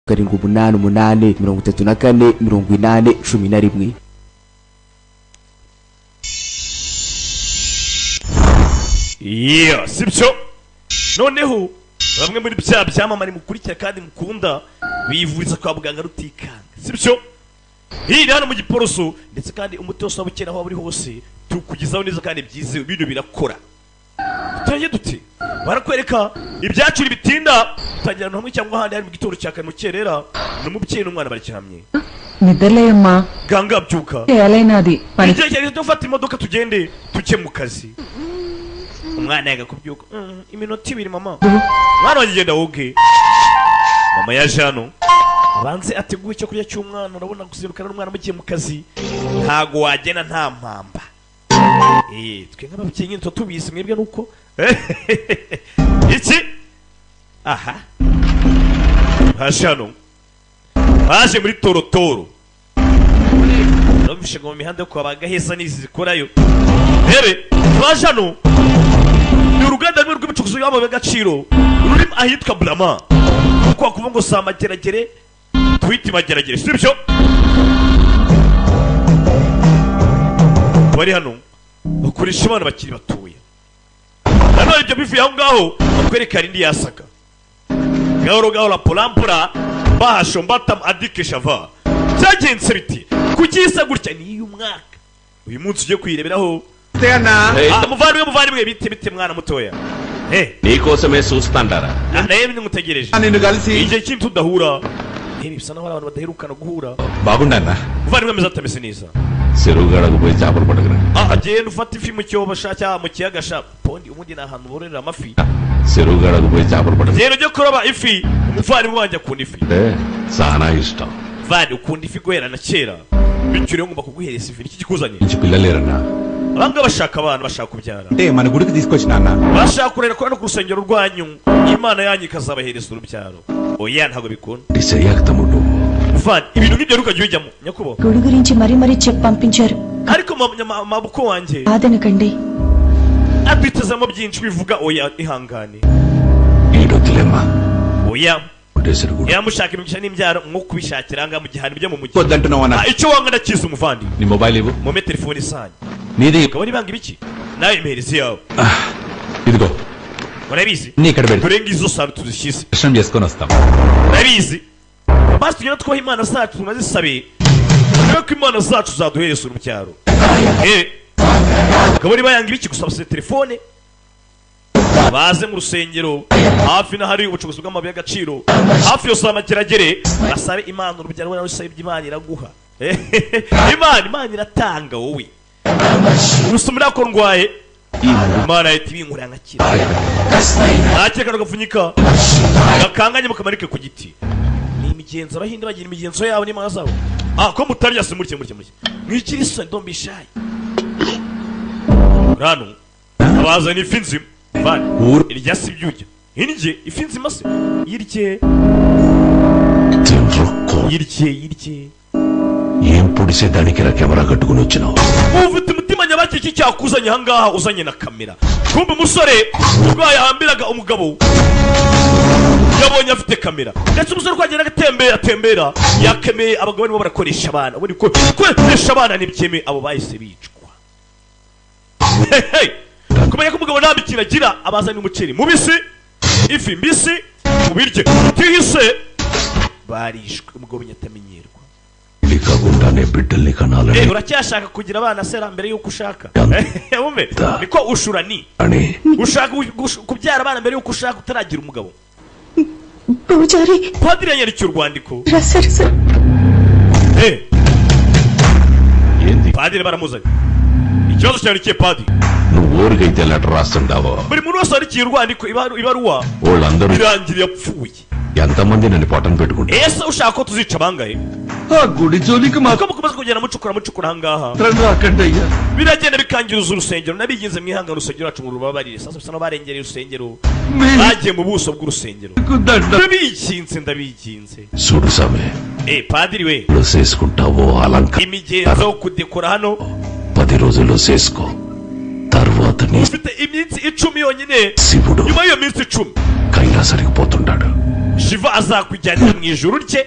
788 34 80 11. Yeah, sibyo. Noneho bamwe muri bya byamamare mukurikira kandi mukunda bivuriza kwa muganga Rutikanga, sibyo? Hii hano mu Giporoso, ndetse kandi umuti wose wabukera aho buri hose tukugezaho neza kandi byizewe, ibintu birakora. Tutangiye dute? Barakwereka ibyacuri bitinda, tutangira hamwe cyangwa ahandi hari mu gitondo cya kare mu kerera, n'umubyeyi n'umwana barikihamye. Nidaleyamma. Ganga byuka. Yalainadi. Igihe cyari dufata imodoka tugende tujye mu kazi. Umwana yaga kubyuka. Iminota ibiri mama. Mwana wanjye genda woge. Mama yaje hano. Abanze ateguye icyo kurya cy'umwana, urabona kuzirukana n'umwana mugiye mu kazi. Ntago wagena nta mpamba. Twe nk'ababyeyi nyine tubizi mwebwe nuko iki aha haje hano haje muri Torotoro. Numvise ngo mu mihanda yo kwa Bagaheza n'izi zikorayo. Rebe baje hano ni uruganda rumwe rw'imicukuzo y'amabuye y'agaciro ruri ahitwa Brahma. Kuko kuvuga ngo sa mageragere twite mageragere, sibyo? Bari hano bakoresha abana bakiri batoya. Nanone ibyo bivuye aho ngaho bakwereka indi yasaka. Gahoro gahoro polampura bahashombatam adikeshava. Byagenze biti kugisa gutya ni uyu mwaka. Uyu munsi ugiye kuyireberaho. Muvandimwe muvandimwe bite bite mwana mutoya. నీకోసమే చూస్తాంటారా? Naye ngutegereje. Igihe kintu tudahura. Bisa naho abantu badaherukana guhura. బాగుండన్నా? Muvandimwe ameze atameze neza. చెరువుగాడకు పోయి చేపలు పట్టుకురండి. Agenda ufata ifi mu cyobo sha cyangwa mu kiyaga sha. Pondi ubundi ni ahantu bororera amafi. చెరువుగాడకు పోయి చేపలు పట్టుకురండి. Genda ujye kuroba ifi. Umuvandimwe wanjye akunda ifi. చాలా ఇష్టం. Muvandi ukunda ifi guhera na kera. Bityo rero ngomba kuguhereza ifi. Niki kikuzanye? మంచి పిల్లలేరన్నా. Abanga bashaka abana bashaka kubyara. అంటే మన గుడికి తీసుకొచ్చినా అన్న. Bashaka kurera ko no ku rusengero rwanyu Imana yanyu ikazabahereza urubyaro. Oya ntago bikunda. చెయ్యక తమ్ముడు. Muvandi ibintu nk'ibyo rukajya ujyamo nyakubahwa. గుడి గురించి మరీ మరీ చెప్పి పంపించారు. Ariko mabuko wanjye కాదనకండి. Atwitezamo byinshi bivuga oya ihangane. ఈడొద్దులేమ్మా. Oya yamushaka imigisha n'imbyaro nko kubishakira anga mu gihano byo mu mujyi. వద్దంటున్నావు అన్న. Icyo wanga ndakiza umuvandi. నీ మొబైల్ ఇవ్వు. Mumpe telefone isanyu. నీది ukabona ibanga ibiki nawe imperezi yawe. ఇదిగో. Urabizi నీ ఇక్కడ పెట్టు. Dore ngizo sano tuzishyize. దర్శనం చేసుకొని వస్తాం. Urabizi basi tugenda twubaha Imana zacu tunazisabe ko Imana zacu zaduhereza urubyaro. Ukabona bayanga ibiki gusaba telefone baze mu rusengero hafi n'ahari ubucukuzi bw'amabuye y'agaciro hafi yose amageragere basabe Imana urubyaro nawe usabye Imana iraguha. Imana Imana iratanga wowe urusumira ko ndwaye Imana yahita ibinkura nkakira. Ntakeka gapfunyika gakanganye mukamarike ku giti. Ni imigenzo abahinde bagira imigenzo yabo n'imana zabo. Ko mutarya se murye murye murye mwikiri isoni ndombishaye. Rano abazana ifi nzima. Irya si ibyujya irye ifi nzima se irye irye irye. ఏం పొడిసేదానికి రా కెమెరా కట్టుకుని వచ్చినావు? Ufite umutima nyabaki iki cyakuzanye aha ngaha uzanye na kamera. Kumbe umusore ubwo yahambiraga umugabo yabonye afite kamera, ndetse umusore uko agenda agatembera atembera yakemeye abagabo barimo barakoresha abana. Ubundi ko gukoresha abana ntibyemewe, abo bahise bicwa. Kumenya ko umugabo nta mikino agira, abazanye umuceri mubisi, ifi mbisi, mubirye tihise barishwe. Umugabo nyatamenyerwa. Uracyashaka kugira abana sera mbere yuko ushaka? Umve niko ushura ni ushaka kubyara abana mbere yuko ushaka utaragira umugabo. Padiri yanyandikiye urwandiko. Padiri baramuzanye. Ikibazo cyandikiye padiri. నువ్వు ఊరికైతే లెటర్ రాస్తుంటావో? Buri muntu wese wandikiye urwandiko ibaruwa వాళ్ళందరూ birangira yapfuye. ఎంతమంది నన్ను పొట్టన పెట్టుకుంటారు? Ese ushaka ko tuzica bangahe? గుడి జోలికి Uko mukomeza kugenda mucukura mucukura aha ngaha మాత్రం రాకండి అయ్యా. biragenda bikangiriza urusengero. Nabiginze mwihangane urusengero rwacu ngo rubabarire. Sasa bisa n'abarengereye urusengero bagiye mu buso bw'urusengero. Ndabiginze ndabiginze. చూడు సామి. Padiri we చేసుకుంటావో అలంక imigenzo yo kudekora hano 10 రోజుల్లో చేసుకో. తర్వాత నీ ufite iminsi 10 yonyine. శివుడు Nyuma y'iyo minsi 10 కైలాసానికి పోతుంటాడు. Shiva azakujyanira mu ijuru rye.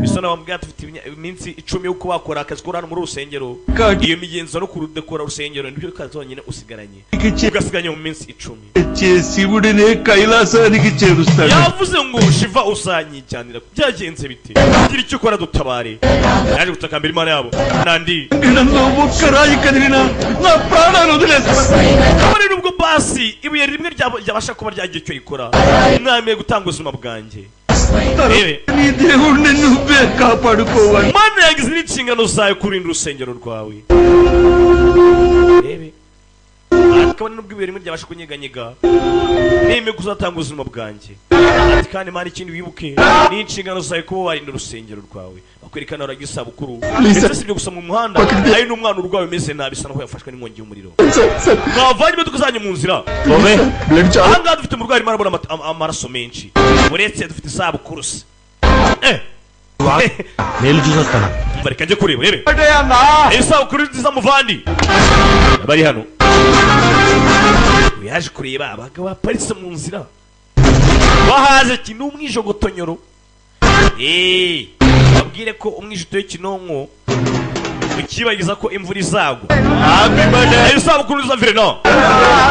Bisa naho bamubwira ati ufite iminsi 10 yo kuba wakora akazi ko hano muri urusengero, iyo migenzo no kurudekora urusengero nibyo kazi wonyine usigaranye, ugasiganye mu minsi 10. శివుడినే కైలాసానికి చేరుస్తాడు. Yavuze ngo Shiva usanyijyanira, byagenze bite? Gira icyo ukora dutabare. Yaje gutakambira Imana yabo nandi. నన్ను ఒక్క రాయి కదిలినా నా ప్రాణాలు వదిలేస్తా. Kabone nubwo basi ibuye rimwe ryabasha kuba ryagira icyo rikora, mwamiye gutanga ubuzima bwanjye. Rebe. నీ దేవుణ్ణి నువ్వే కాపాడుకోవాలి. Mana yagize n'inshingano zawe kurinda urusengero rwawe. Rebe, kabone nubwo ibuye rimwe ryabasha kunyeganyega, nemeye kuzatanga ubuzima bwanjye. Ati kandi Mana ikindi wibuke ni inshingano zawe kuba warinda urusengero rwawe. Bakwerekana uragira isabukuru, ndetse si ibyo gusa, mu muhanda hari n'umwana urwaye umeze nabi, bisa naho yafashwe n'inkongi y'umuriro. Mwavanye imodoka zanyu mu nzira. Aha ngaha dufite umurwayi arimo arabona amaraso menshi, uretse dufite isabukuru se. నేను చూసొస్తాను. Umva, reka njye kureba urebe isabukuru nziza muvandi. Bari hano, yaje kureba abagabo baparitse mu nzira bahaze kino umwijogotonyoro. Babwire ko umwijuto w'ikinonko ukibagiza ko imvura izagwa. Isabukuru nziza Verena,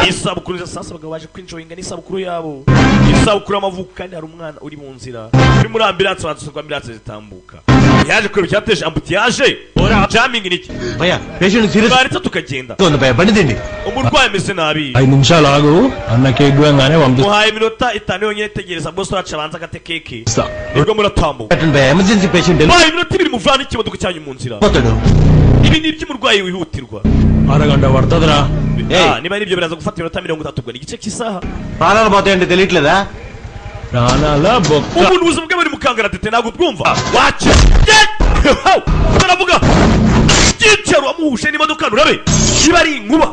isabukuru nziza. Sasa abagabo baje kwinjoyinga n'isabukuru yabo, isabukuru y'amavuko, kandi hari umwana uri mu nzira uri muri ambulance, banza ko ambulance zitambuka. Yaje kureba icyateje embouteillage, jamming niki. భయ్యా patient serious Baretse tukagenda, ఉంది భయ్యా, బండి తిండి. Umurwayi ameze nabi. 5 నిమిషాలు ఆగు అన్న కేక్ గోయంగానే పంపిస్తా. Muhaye iminota 5 yonyine, tegereza bose wacu abanza agate keke nibwo muratambuka. పెట్టండి భయ్యా, emergency patient Muhaye iminota 2 muvane ikimodoka cyanyu mu nzira. పోతాడు. Ibi ni iby'umurwayi wihutirwa. అరగంట పడుతుందిరా. Niba ari ibyo biraza gufata iminota 30, ubwo ni igice cy'isaha. ప్రాణాలు పోతాయంటే తెలియట్లేదా? ప్రాణాల బొక్క. Umuntu ubuzima bwe buri mu kangaratete, ntabwo ubwumva wacu. Turavuga byicaro wamuhushe n'imodoka, nurabe kiba ari inkuba.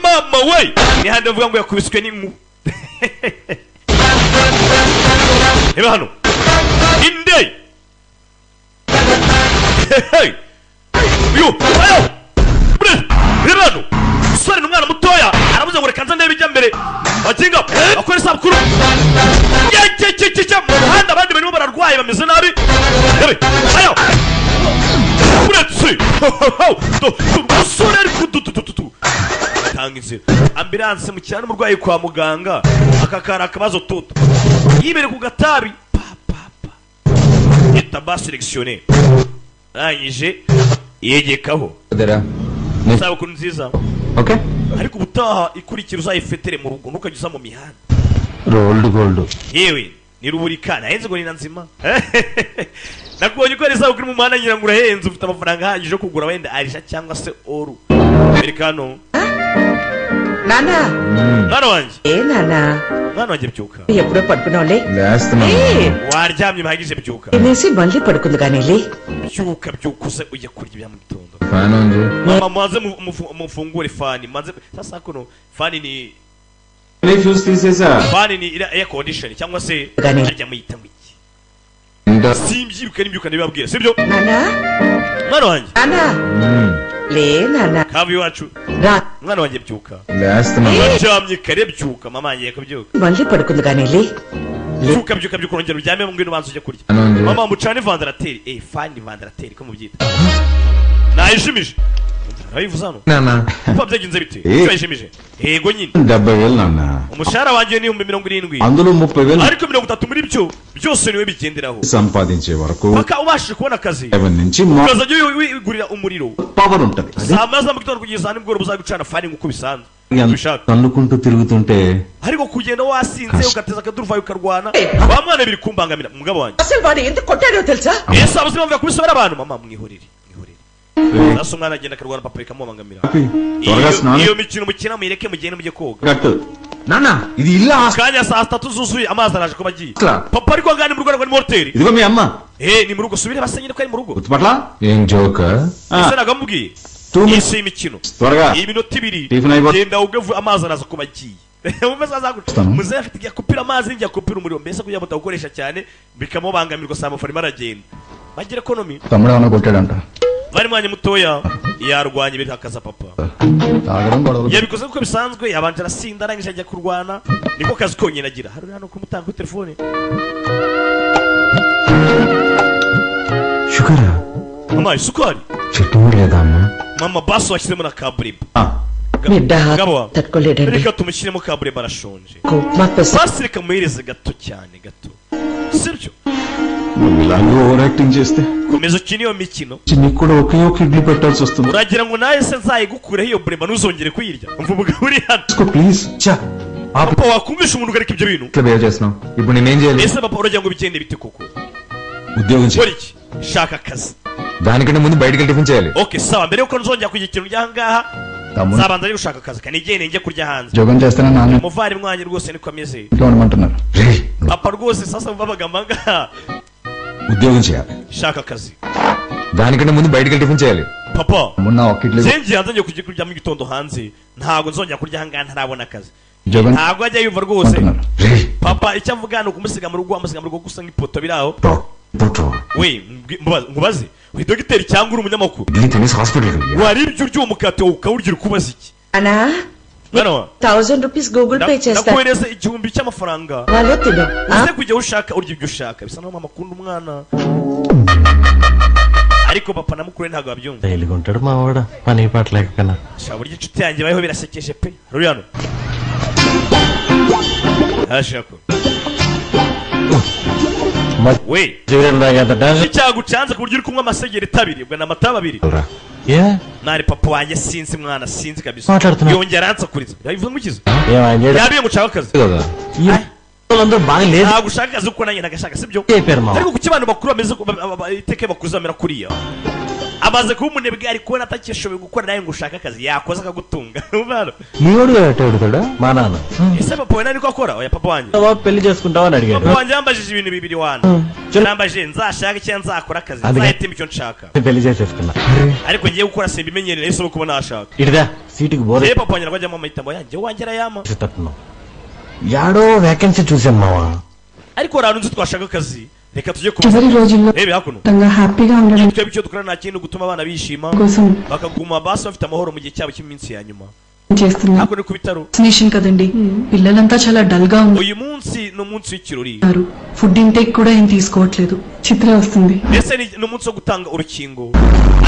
Mama we, ni handi bavuga ngo yakubiswe n'inkuba. Reba hano inde uyu ayo reba hano umusore ni umwana mutoya, aravuze ngo reka nze ndebe ijya mbere. Bakinga bakora isabukuru mu muhanda, abandi barimo bararwaye bameze nabi. Rebe ayo uretse umusore ari kudutututu tanga inzira ambulance mu cyane umurwayi kwa muganga, akakara akabazo toto yibere ku gatabi pa pa pa etaba sélectionné arangije yegekaho. Isabukuru nziza. Okay, ariko ubutaha ikurikira uzayifetere mu rugo, ntukajya uza mu mihanda. Rolled gold. Yewe ni ruburika nahenze ngo ni na nzima. Nakubonye ko ari isabukuru mu muhanda ngira ngo urahenze, ufite amafaranga ahagije yo kugura wenda arisha cyangwa se oru. Amerikano. నానా Mwana wanjye, ఏ నానా mwana wanjye byuka. ఎప్పుడో పడుకున్నావులే. లేస్తున్నా. ఏ, Waryamye bihagije, byuka. తినేసి మళ్ళీ పడుకుంది కానీ లే. Byuka byuka uze ujye kurya ibya mu gitondo. Fan on చేయి. Mama mubanze mufungure fani, manze sasa kuno fani ni fuse తీసేసా. Fani ni ira air condition cyangwa se Gani. arya muyita ngo iki? ఇంత Simbyiruka nimbyuka ndabibabwira, sibyo? నానా Mwana wanjye, నానా లే నానా kavi iwacu. రా. Mwana wanjye byuka, లేస్తున్నా. waryamye kare, byuka. Mama ngiye kubyuka. మళ్ళీ పడుకుంది కానీ లే. Byuka byuka byuka urongera uryame, ngwino ubanze ujye kurya. Fan on చేయి. Mama mucane vandarateri, fani vandarateri ko mubyita, nayijimije urabivuze hano. నాన్న Kuba byagenze bite? Eh. Icyo yayijimije yego nyine. 70,000 నాన్న. Umushahara wanjye ni 70,000, అందులో 30,000 ariko 30 muri byo byose niwe bigenderaho. సంపాదించే వరకు Paka ubashije kubona akazi 7 నుంచి ukazajya wigurira umuriro. Power ఉంటది. Saa moya za mu gitondo kugeza nimugoroba uzagucana fani nk'uko bisanzwe ubishaka. తన్నుకుంటూ తిరుగుతుంటే Ariko kugenda wasinze ugateza akaduruvayo ukarwana wa mwana biri kumbangamira umugabo wanjye. అసలు వాడు ఎందుకు కొట్టాడో తెలుసా? Ese abuze impamvu yakubise bariya abantu? Mama mwihorere mwihorere. Sasa umwana agenda akarwana papa bikamubangamira. త్వరగా స్నానం Iyo mikino mukina muyireke, mugende mujye koga. కట్టు నాన్న ఇది ఇల్లు. Kanya saa 3 zuzuye amazi araje kuba agiye. Kla. Papa ariko ngani mu rugo ntabwo ni muri hoteli. ఇదిగో మీ అమ్మ. Ni mu rugo, subire basenyere ko ari mu rugo. గుర్తుపట్ల ఏం joke. Ese ntabwo amubwiye Two iyi si imikino. త్వరగా Iyi minota 2 Tiffin ayibona. genda uge amazi araza kuba agiye. Wumve sasa Sitano. muzehe afite igihe akupira amazi n'igihe akupira umuriro, mbese kugira ngo mutawukoresha cyane bikamubangamirwa, saa amafaranga aragenda bagira ekonomi. తమ్ముడు ఏమన్నా కొట్టాడంట. Bari mwanya mutoya Yarwanye birakaza papa. Yabikoze kuko bisanzwe, yabanje arasinda arangije ajya kurwana, niko kazi konyine agira. Hari hano kumutanga kuri telefone. Shukara. Mama, isukari. Chutney లేదా అమ్మా? Mama, baso washyizemo na kabureba. బిడ్డ Gabo, తట్టుకోలేడండి. reka tumushyiremo kabureba, arashonje. మా పెస Basi reka muhereze gato cyane gato, sibyo? నువ్వు ఇలాగే over acting చేస్తే Komeza ukine iyo mikino. నీకు కూడా ఒకే ఒక ఇడ్లీ పెట్టాల్సి వస్తుంది. Uragira ngo nawe se nzayigukureho iyo bureba ntuzongere kuyirya? Umva umugabo uri hano. Please చా. Papa, wakumvisha umuntu ugareka ibyo bintu? ఇట్లా బిహేవ్ చేస్తున్నావు ఇప్పుడు నేనేం చేయాలి? Ese papa, uragira ngo bigende bite koko? ఉద్యోగం Ukora iki? Shaka akazi. దానికంటే ముందు బయటకి వెళ్ళి టిఫిన్ చేయాలి. Okay, sawa, mbere yuko nzongera kugira ikintu ndya ahangaha, తమ్ముడు nzabanza ari gushaka akazi, kanigende njye kurya hanze. ఉద్యోగం చేస్తానని నాన్న Umuvandimwe wanjye rwose niko ameze. ఇంట్లో ఉండమంటున్నారు. Papa rwose, sasa mva amagambo ahangaha. ఉద్యోగం చేయాలి. Shaka akazi. దానికంటే ముందు బయటకి వెళ్ళి టిఫిన్ చేయాలి. Papa, తమ్ముడు నా ఒక idli ngiye hanze, ngiye kujya kurya mu gitondo hanze, ntabwo nzongera kurya ahangaha ntarabona akazi. ఉద్యోగం Ntabwo ajya yumva rwose. అంటున్నారు. Papa icyo avuga ni ukumusiga mu rugo, amusiga mu rugo gusa nk'ipoto biri aho. Doctor We, nkubaze, uri dogiteri cyangwa uri umunyamakuru? Idli తినేసి హాస్పిటల్కి వెళ్ళి Waribye urya uwo mukate wowe ukawurya, uri kubaza iki? అనా Mwana wa, 1000 rupees Google Pay చేస్తా. Ndakohereza 1000 cy'amafaranga, వాళ్ళు తిను. uze kujya aho ushaka, urya ibyo ushaka. Bisa naho mama akunda umwana, ariko papa na mukuru we ntabwo babyumva. తేలిగుంటాడు మా వాడు పని పాట లేకపోయినా. Sha, burya inshuti yanjye ibayeho birasekeje pe. Ruri hano hashako we. జీవితం తాగేంత dance. Icyagucanze ku buryo uri kunywa amasegereti abiri, ubwo ni amata abiri. A Nari papa wanjye, sinzi mwana, sinzi kabisa. మాట్లాడుతున్నా. Yongera aransakuriza, yabivuze mukiza. ఏం ఆయన చేయడు. Yabiye ngo ushaka akazi. కదా. వాళ్ళందరూ బాగా లేదు Ntabwo ushaka akazi kuko nanjye nagashaka, sibyo? చెప్పారు మా Ariko kuki abantu bakuru bameze iteka bakuze bamera kuriya? Amaze kuba umunebwe, ari kubona atakishoboye gukora, nawe ngo ushake akazi, yakoze akagutunga. Umva hano. మీ వాడు ఎట్ట అడుగుతాడా? మా నాన్న Ese papa we niko akora? Oya, papa wanjye, పెళ్లి చేసుకుంటావా అని అడిగాడు. Papa wanjye yambajije ibintu bibiri wana. Yambajije nzashaka cyangwa nzakora akazi, అందుకే. nzahitemo icyo nshaka. పెళ్లి చేసేసుకున్నా. Ariko ngiye gukora simbimenyereye, nahise kuba nashaka. ఇటుదా సీటుకు bore Yewe, papa wanjye nabwo ajyamo amahitamo yanjye, wanjye arayama. తట్టున్నావు యాడో వేకెన్సీ చూసాం మావా. Ariko hari ahantu nzi twashaka akazi, reka tujye చివరి kubaza. రోజుల్లో Rebe hakuno. హ్యాపీగా ఉండడం Twebwe icyo dukora nta kindi, gutuma abana bishima, కోసం bakaguma basi bafite amahoro mu gihe cyabo cy'iminsi ya nyuma. చేస్తున్నా. Hakuno ni ku bitaro. Vaccination కదండి, పిల్లలంతా చాలా డల్ గా Uyu munsi ni umunsi w'ikirori. ఉన్నారు. ఫుడ్ ఇంటేక్ కూడా ఏం తీసుకోవట్లేదు. చిత్ర వస్తుంది. Mbese ni umunsi wo gutanga urukingo,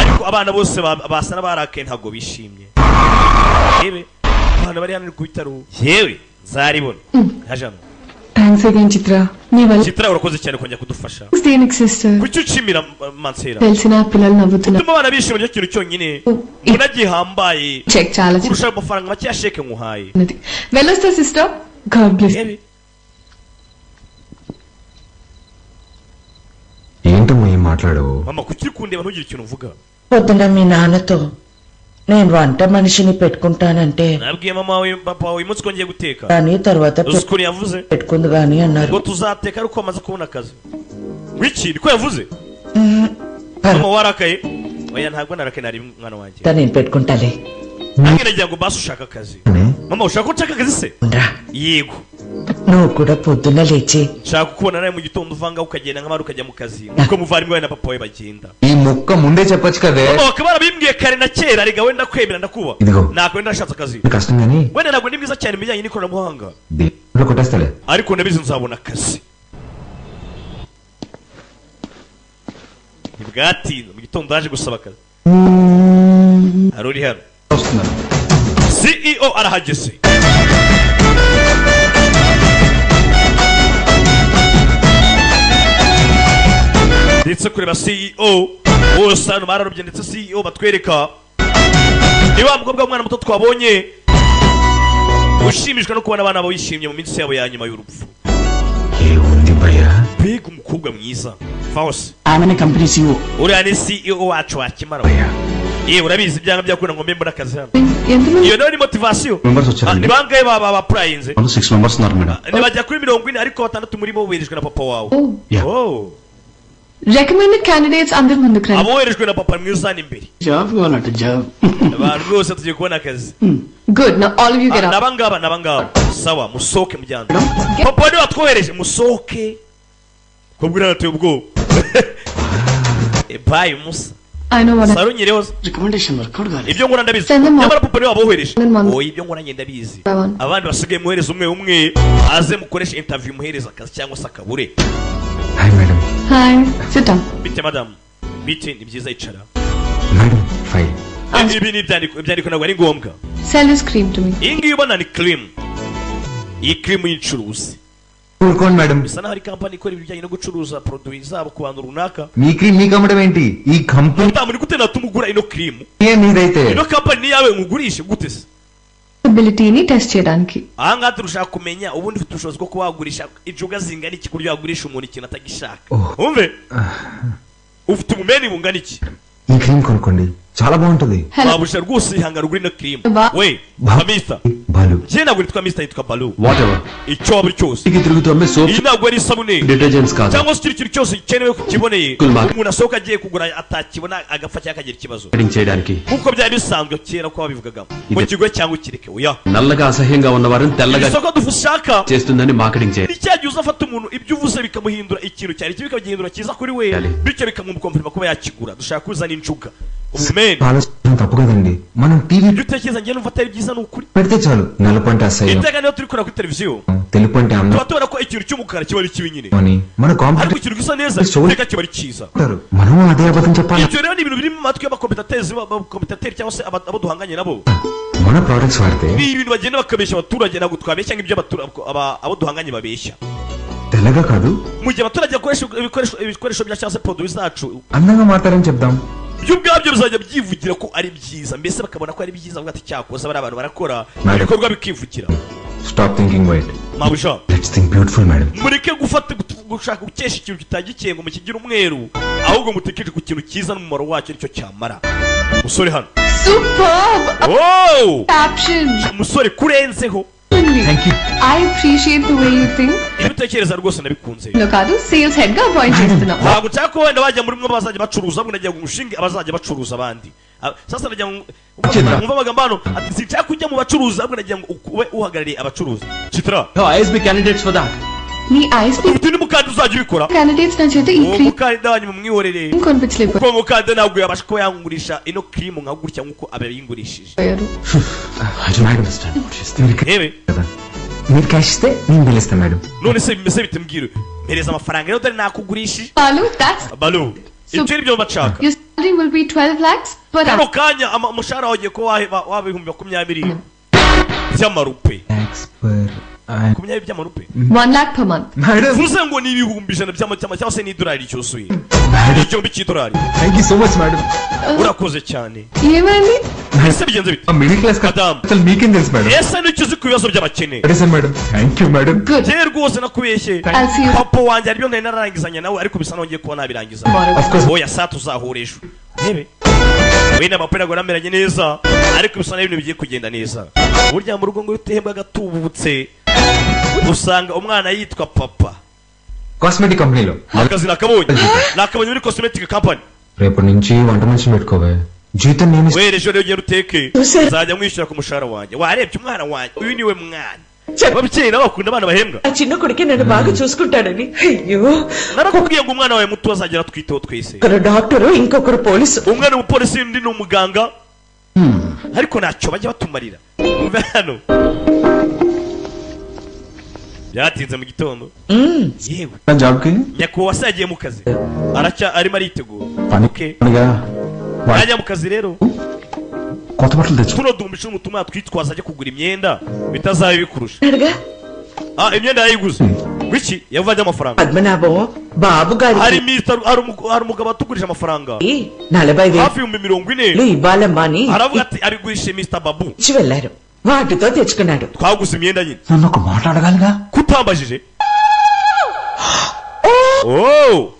ariko abana bose basa n'abarakaye, ntabwo bishimye. Yewe, abana bari hano ku bitaro, yewe nzaribona yaje hano. Thanks again చిత్ర, నీ వల్ల Chitra, urakoze cyane kongera kudufasha. దేనికి sister? Kuki ucimira Mansera? తెలిసిన పిల్లలు నవ్వుతున్నారు. Gutuma abana bishima nicyo kintu cyonyine mbona gihambaye check చాలా kurusha amafaranga make ya sheke nkuhaye. చిన్నది. వెళ్ళొస్తా sister, God bless. Yewe. ఏంటమ్మా ఏం మాట్లాడవు? Mama, kuki uri kundeba ntugire ikintu uvuga? పొద్దున మీ నాన్నతో నేను వంట మనిషిని పెట్టుకుంటానంటే Nabwiye mama we, papa, uyu munsi ko ngiye guteka. కానీ తర్వాత Uzi ukuntu yavuze? పెట్టుకుంది కానీ అన్నారు. Ngo tuzateka ariko amaze kubona akazi. Wiki niko yavuze. Mama, warakaye? Oya, ntabwo narakaye, nari mwana wanjye. నేను పెట్టుకుంటాలే. Nanjye nagira ngo basi ushaka akazi. Mama, ushaka ko nshaka akazi se? రా. Yego. నువ్వు కూడా పొద్దున్న లేచి Nshaka kukubona nawe mu gitondo uvanga ukagenda nk'abandi ukajya mu kazi nkuko muvandimwe wawe na papa we bagenda. ఈ ముక్క ముందే చెప్పొచ్చు కదే. Mama, bakaba barabimbwiye kare na kera, rega wenda kwemera ndakuba. ఇదిగో. Ntabwo wenda nashatse akazi. కష్టం కానీ Wenda ntabwo ndi mwiza cyane mu bijyanye n'ikoranabuhanga, దీంట్లో కొట్టేస్తాలే. Ariko ndabizi nzabona akazi. Ntibwatinze, mu gitondo yaje gusaba akazi. Hari uri hano, CEO arahageze. Ndetse kureba CEO bose hano bararobye, ndetse CEO batwereka ni wa mukobwa w'umwana muto twabonye ushimishwa no kubona abana bishimye mu minsi yabo ya nyuma y'urupfu. ఏముంది భయ్యా? Mbega umukobwa mwiza Faust! ఆమెనే company CEO. Uriya ni CEO wacu wakimara. Yewe, urabizi ibyanga byakunda ngo mbe mbona akazi hano. ఎంతమంది? Iyo nayo ni motivation. Members వచ్చారండి. Ni bangahe baba bapurayinze? Six members ఉన్నారు madam. Ntibajya kuri 40, ariko batandatu muri bo boherejwe na papa wawe. Yeah. Oh. Recommended candidates అందరు ముందుకు రండి. Aboherejwe na papa mwiza hano imbere. Job కావాలంట job. Abantu rwose tugiye kubona akazi. Good, now all of you get up. N'abangaba n'abangaba, sawa, musohoke mujyana. Papa niwe watwohereje, musohoke. Kobwa uranateye ubwoba. Bayi musa. I know what Saro nyireho Recommendation work out కాలేదు. Ibyo nkora ndabizi. Send them all. Nyamara papa niwe wabohereje. Send them all. Oya, ibyo nkora njye ndabizi. By one. Abandi basigaye muhereza umwe umwe, aze mukoreshe interview, muhereza akazi cyangwa se akabure. Hi madam. Hi, sit down. Bite madamu, bite? Ni byiza, icara. Madam, file. Ibi ni ibyandiko, ibyandiko ntabwo ari ngombwa. Sell this cream to me. Iyi ngiyi ubona ni cream, iyi cream y'incuruzi. ఊరుకోండి madam. Bisa naho ari kampani ikora ibijyanye no gucuruza produit zabo ku bantu runaka. Me cream మీకు అమ్మడం ఏంటి? ఈ company Madamu, ni gute natuma ugura ino cream? మీదైతే Ino kampani ni iyawe, ngugurishe gute se? అబిలిటీని test చేయడానికి. Ahangaha turashaka kumenya ubundi ufite ubushobozi bwo kuba wagurisha injuga zingana iki, ku buryo wagurisha umuntu ikintu atagishaka. Wumve, ufite ubumeni bungana iki? ఈ క్రీమ్ కొనుక్కోండి, చాలా బాగుంటుంది. Hello. Wabusha rwose, ihangana ugura ino cream. Ba- We Ba- Mister. Balu. Njye ntabwo nitwa Mister, nitwa Balu. Whatever. Icyo waba uri cyose. ఇంటికి తిరుగుతూ అమ్మే soap Iyi ntabwo ari isabune detergents కాదు. cyangwa se ikindi kintu cyose gikenewe kiboneye, Cool, Mark. umuntu asohoka agiye kugura atakibona agapfa cyangwa akagira ikibazo, marketing చేయడానికి. nk'uko byari bisanzwe kera ko babivugaga ngo Ide- kigure cyangwa ukireke, oya. నల్లగా అసహ్యంగా ఉన్నవారిని తెల్లగా Isoko dushaka చేస్తుందని మార్కెటింగ్ చేయాలి. Ni cya gihe uzafata umuntu, ibyo uvuze bikamuhindura ikintu cyari kibi bikagihindura cyiza kuri we, Yali. Bityo bikamukomfirima kuba yakigura. Dushaka kuzana injuga, ubumene. ఆలోచించడం తప్పు కదండి, మనం TV Ibyo utekereza njye numva atari byiza, ni ukuri. పెడితే చాలు, నలుపు అంటే అసహ్యం, Iteka niyo turi kureba kuri televiziyo, తెలుపు అంటే అందం tuba tubona ko ikintu cy'umukara kiba ari kibi nyine, అని మన ariko competitor ikintu gisa neza So- iteka kiba ari cyiza. మనం అదే అబద్ధం చెప్పాలి. Ibyo rero ni ibintu biri mu matwi y'abakompetatezi, abakompetateri cyangwa se abo duhanganye nabo. మన ప్రోడక్ట్స్ వాడితే Ni ibintu bagenda bakabeshya abaturage. Ntabwo twabeshya nk'ibyo abo duhanganye babeshya. తెల్లగా కాదు, Mu gihe abaturage bakoresha ibikoresho bya cyangwa se produit zacu, అందంగా మారతారని చెప్దాం. Byo ubwabyo bizajya byivugira ko ari byiza, mbese bakabona ko ari byiza, bavuga ati cyakoze bariya abantu barakora. Madam. Ibikorwa bikivugira. Stop thinking white, Mabuja, let's think beautiful madam. Mureke gufata gushaka gukesha ikintu kitagikeye ngo mukigire umweru, ahubwo mutekereje ku kintu cyiza n'umumaro wacyo, nicyo cyamara. Musore hano. Superb. Oh! Caption. Umusore kurenzeho. Thank you. I appreciate the way you think. Ibyo utekereza rwose nabikunze. లో కాదు, sales head గా అపాయింట్ చేస్తున్నా. Ntabwo nshaka ko wenda bajya muri mwe bazajya bacuruza, ahubwo nagira ngo umushinge abazajya bacuruza abandi. Ah, sasa nagira ngo mwumve amagambo hano, ati sinshaka kujya mu bacuruzi, ahubwo nagira ngo ube uhagarariye abacuruzi. Chitra, ISB candidates for that. నీ ISP ufite undi mukandida uzajya ubikora. Candidates నా చేత ఈ Uwo cream mukandida wanyu mumwihorere, కొనిపించలేకపోయారు. kuko uwo mukandida ntabwo yabasha kuba yangurisha ino cream nka gutya nk'uko abayingurishije. I don't understand what she's thinking. Rebe. కదా, మీరు క్యాష్ ఇస్తే నేను బిల్ ఇస్తాను madam. None se bimeze bite? Mbwira, mpereza amafaranga rero, dore nakugurishije. Balu, that's Balu, ibyo ni byo bashaka. Your salary will be 12 lakhs per Kano kanya umushahara wawe ugiye kuba waba 20,000 by'amarupe. Per 20 by'amarupe. 1 lakh per month. Madam. Bivuze ngo ni 100,000 by'amacyama cyangwa se n'idolari cyuzuye, 1000 cy'idolari. Thank you so much madam. Urakoze cyane. ఏమైంది? Ese bigenze bite? Middle class Madam. అసలు మీకేం తెలుసు madam? Ese nicyo uzi ku bibazo by'abakene? సరే sir madam, thank you madam. Good. Njyewe rwose nakubeshye. I'll see you. Papa wanjye aribyo ntari nararangizanya nawe, ariko bisa nongeye kuba nabirangiza. Tomorrow. Of course. Oya, saa tuzahura ejo. Ntebe wenda papa ntabwo nameranye neza, ariko bisa n'ibintu bigiye kugenda neza. Burya mu rugo ngo iyo utehembwa agatubutse, usanga umwana yitwa papa. Cosmetic కంపెనీలో. Akazi nakabonye muri cosmetic company. రేపటి నుంచి వంట మనిషిని పెట్టుకోవే, జీతం నేను ఇస్తా. Wewe ejo rero ugenda uteke, nzajya mwishyura ku mushahara wanjye. Warebye umwana wanjye, uyu niwe mwana. Ababyeyi nabo bakunda abana bahembwa. ఆ చిన్న కొడుకే నన్ను బాగా చూసుకుంటాడని, అయ్యో. Narakubwiye ngo umwana wawe muto azagera twiteho twese. ఒకరు డాక్టరు, ఇంకొకరు police. Umwana umupolisi, undi ni umuganga, ariko ntacyo bajya batumarira. Umve hano, byatinze mu gitondo yewe. జాబ్కి. Nyakubahwa se yagiye mu kazi? Aracya arimo aritegura. పని Okay. పనిగా Yajya mu kazi rero, కొత్త బట్టలు తెచ్చు. Tuno duhumbi icumi utuma twitwaza ajya kugura imyenda, bitazaba bikurusha. అడగా. Ah, imyenda yayiguze wiki yavanye amafaranga. Padmanabham బాబు Hari గారికి mister, hari umugabo watugurije amafaranga నలభై hafi 40,000. వేలు ఇవ్వాలమ్మా అని Aravuga ati abigurishe Mr Babu. ఇచ్చి వెళ్ళారు, వాటితో తెచ్చుకున్నాడు. Twaguze imyenda nyine. నన్ను ఒక మాట అడగాలిగా. Kutambajije, oh.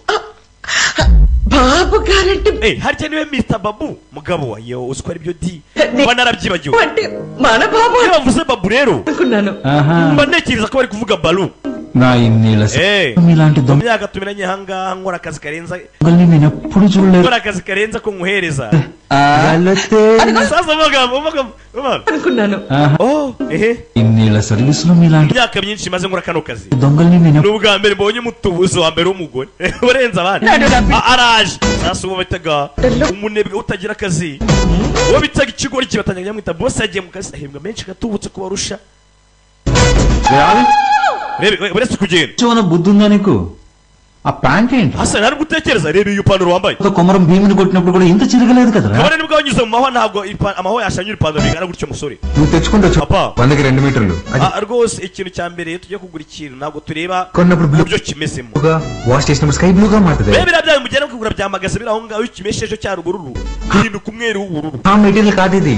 బాబు guarantee Eh, harya niwe Mr Babu? Mugabo wa yo, uzi ko ari byo di, mba narabyibagiwe. అంటే మన బాబు Iyo bavuze Babu rero, అనుకున్నాను. Mba ntekereza ko bari kuvuga Balu. నా ఇన్నేళ్ల మీలాంటి Mu myaka tumeranye ahangaha nkora akazi karenza దొంగల్ని నేను ఎప్పుడు చూడలేదు. Nkora akazi karenza ko nkuhereza. Sasa amagambo amagambo అనుకున్నాను. Oh, ehe. ఇన్నేళ్ల సర్వీస్ లో మీలాంటి Imyaka myinshi maze nkora kano kazi, దొంగల్ని నేను ni ubwa mbere mbonye umutubuzi wa mbere w'umugore urenze abandi. Araje sasa uwo bitaga umunebwe utagira akazi, uwo bitaga ikigoryi batangira kumwita boss, yagiye mu kazi ahembwa menshi gatubutse kubarusha. Rebe uretse kugenda. ఏమైనా బుద్ధి ఉందా నీకు? ఆ ప్యాంట్ ఏంటి? Hasa nari gutekereza, reba iyo pantaro wambaye. ఒక కొమరం భీముని కొట్టినప్పుడు కూడా ఇంత చిరగలేదు కదరా. Kabone nibwo wanyuze mu mahwa, ntabwo amahwa yashanyura ipantaro bingana gutyo musore. నువ్వు తెచ్చుకుంటూ Papa. వందకి 2 మీటర్లు అది Rwose ikintu cya mbere iyo tugiye kugura ikintu ntabwo tureba కొన్నప్పుడు బ్లూ uburyo kimezemo. గా వాష్ చేసినప్పుడు స్కై బ్లూ గా మారుతుంది. Reba biriya byayo mugenda kugura byamagaze biri aho ngaho, iyo ukimesheje cyari ubururu gihinduka umweru w'ubururu. ఆ మెటీరియల్ కాదు ఇది,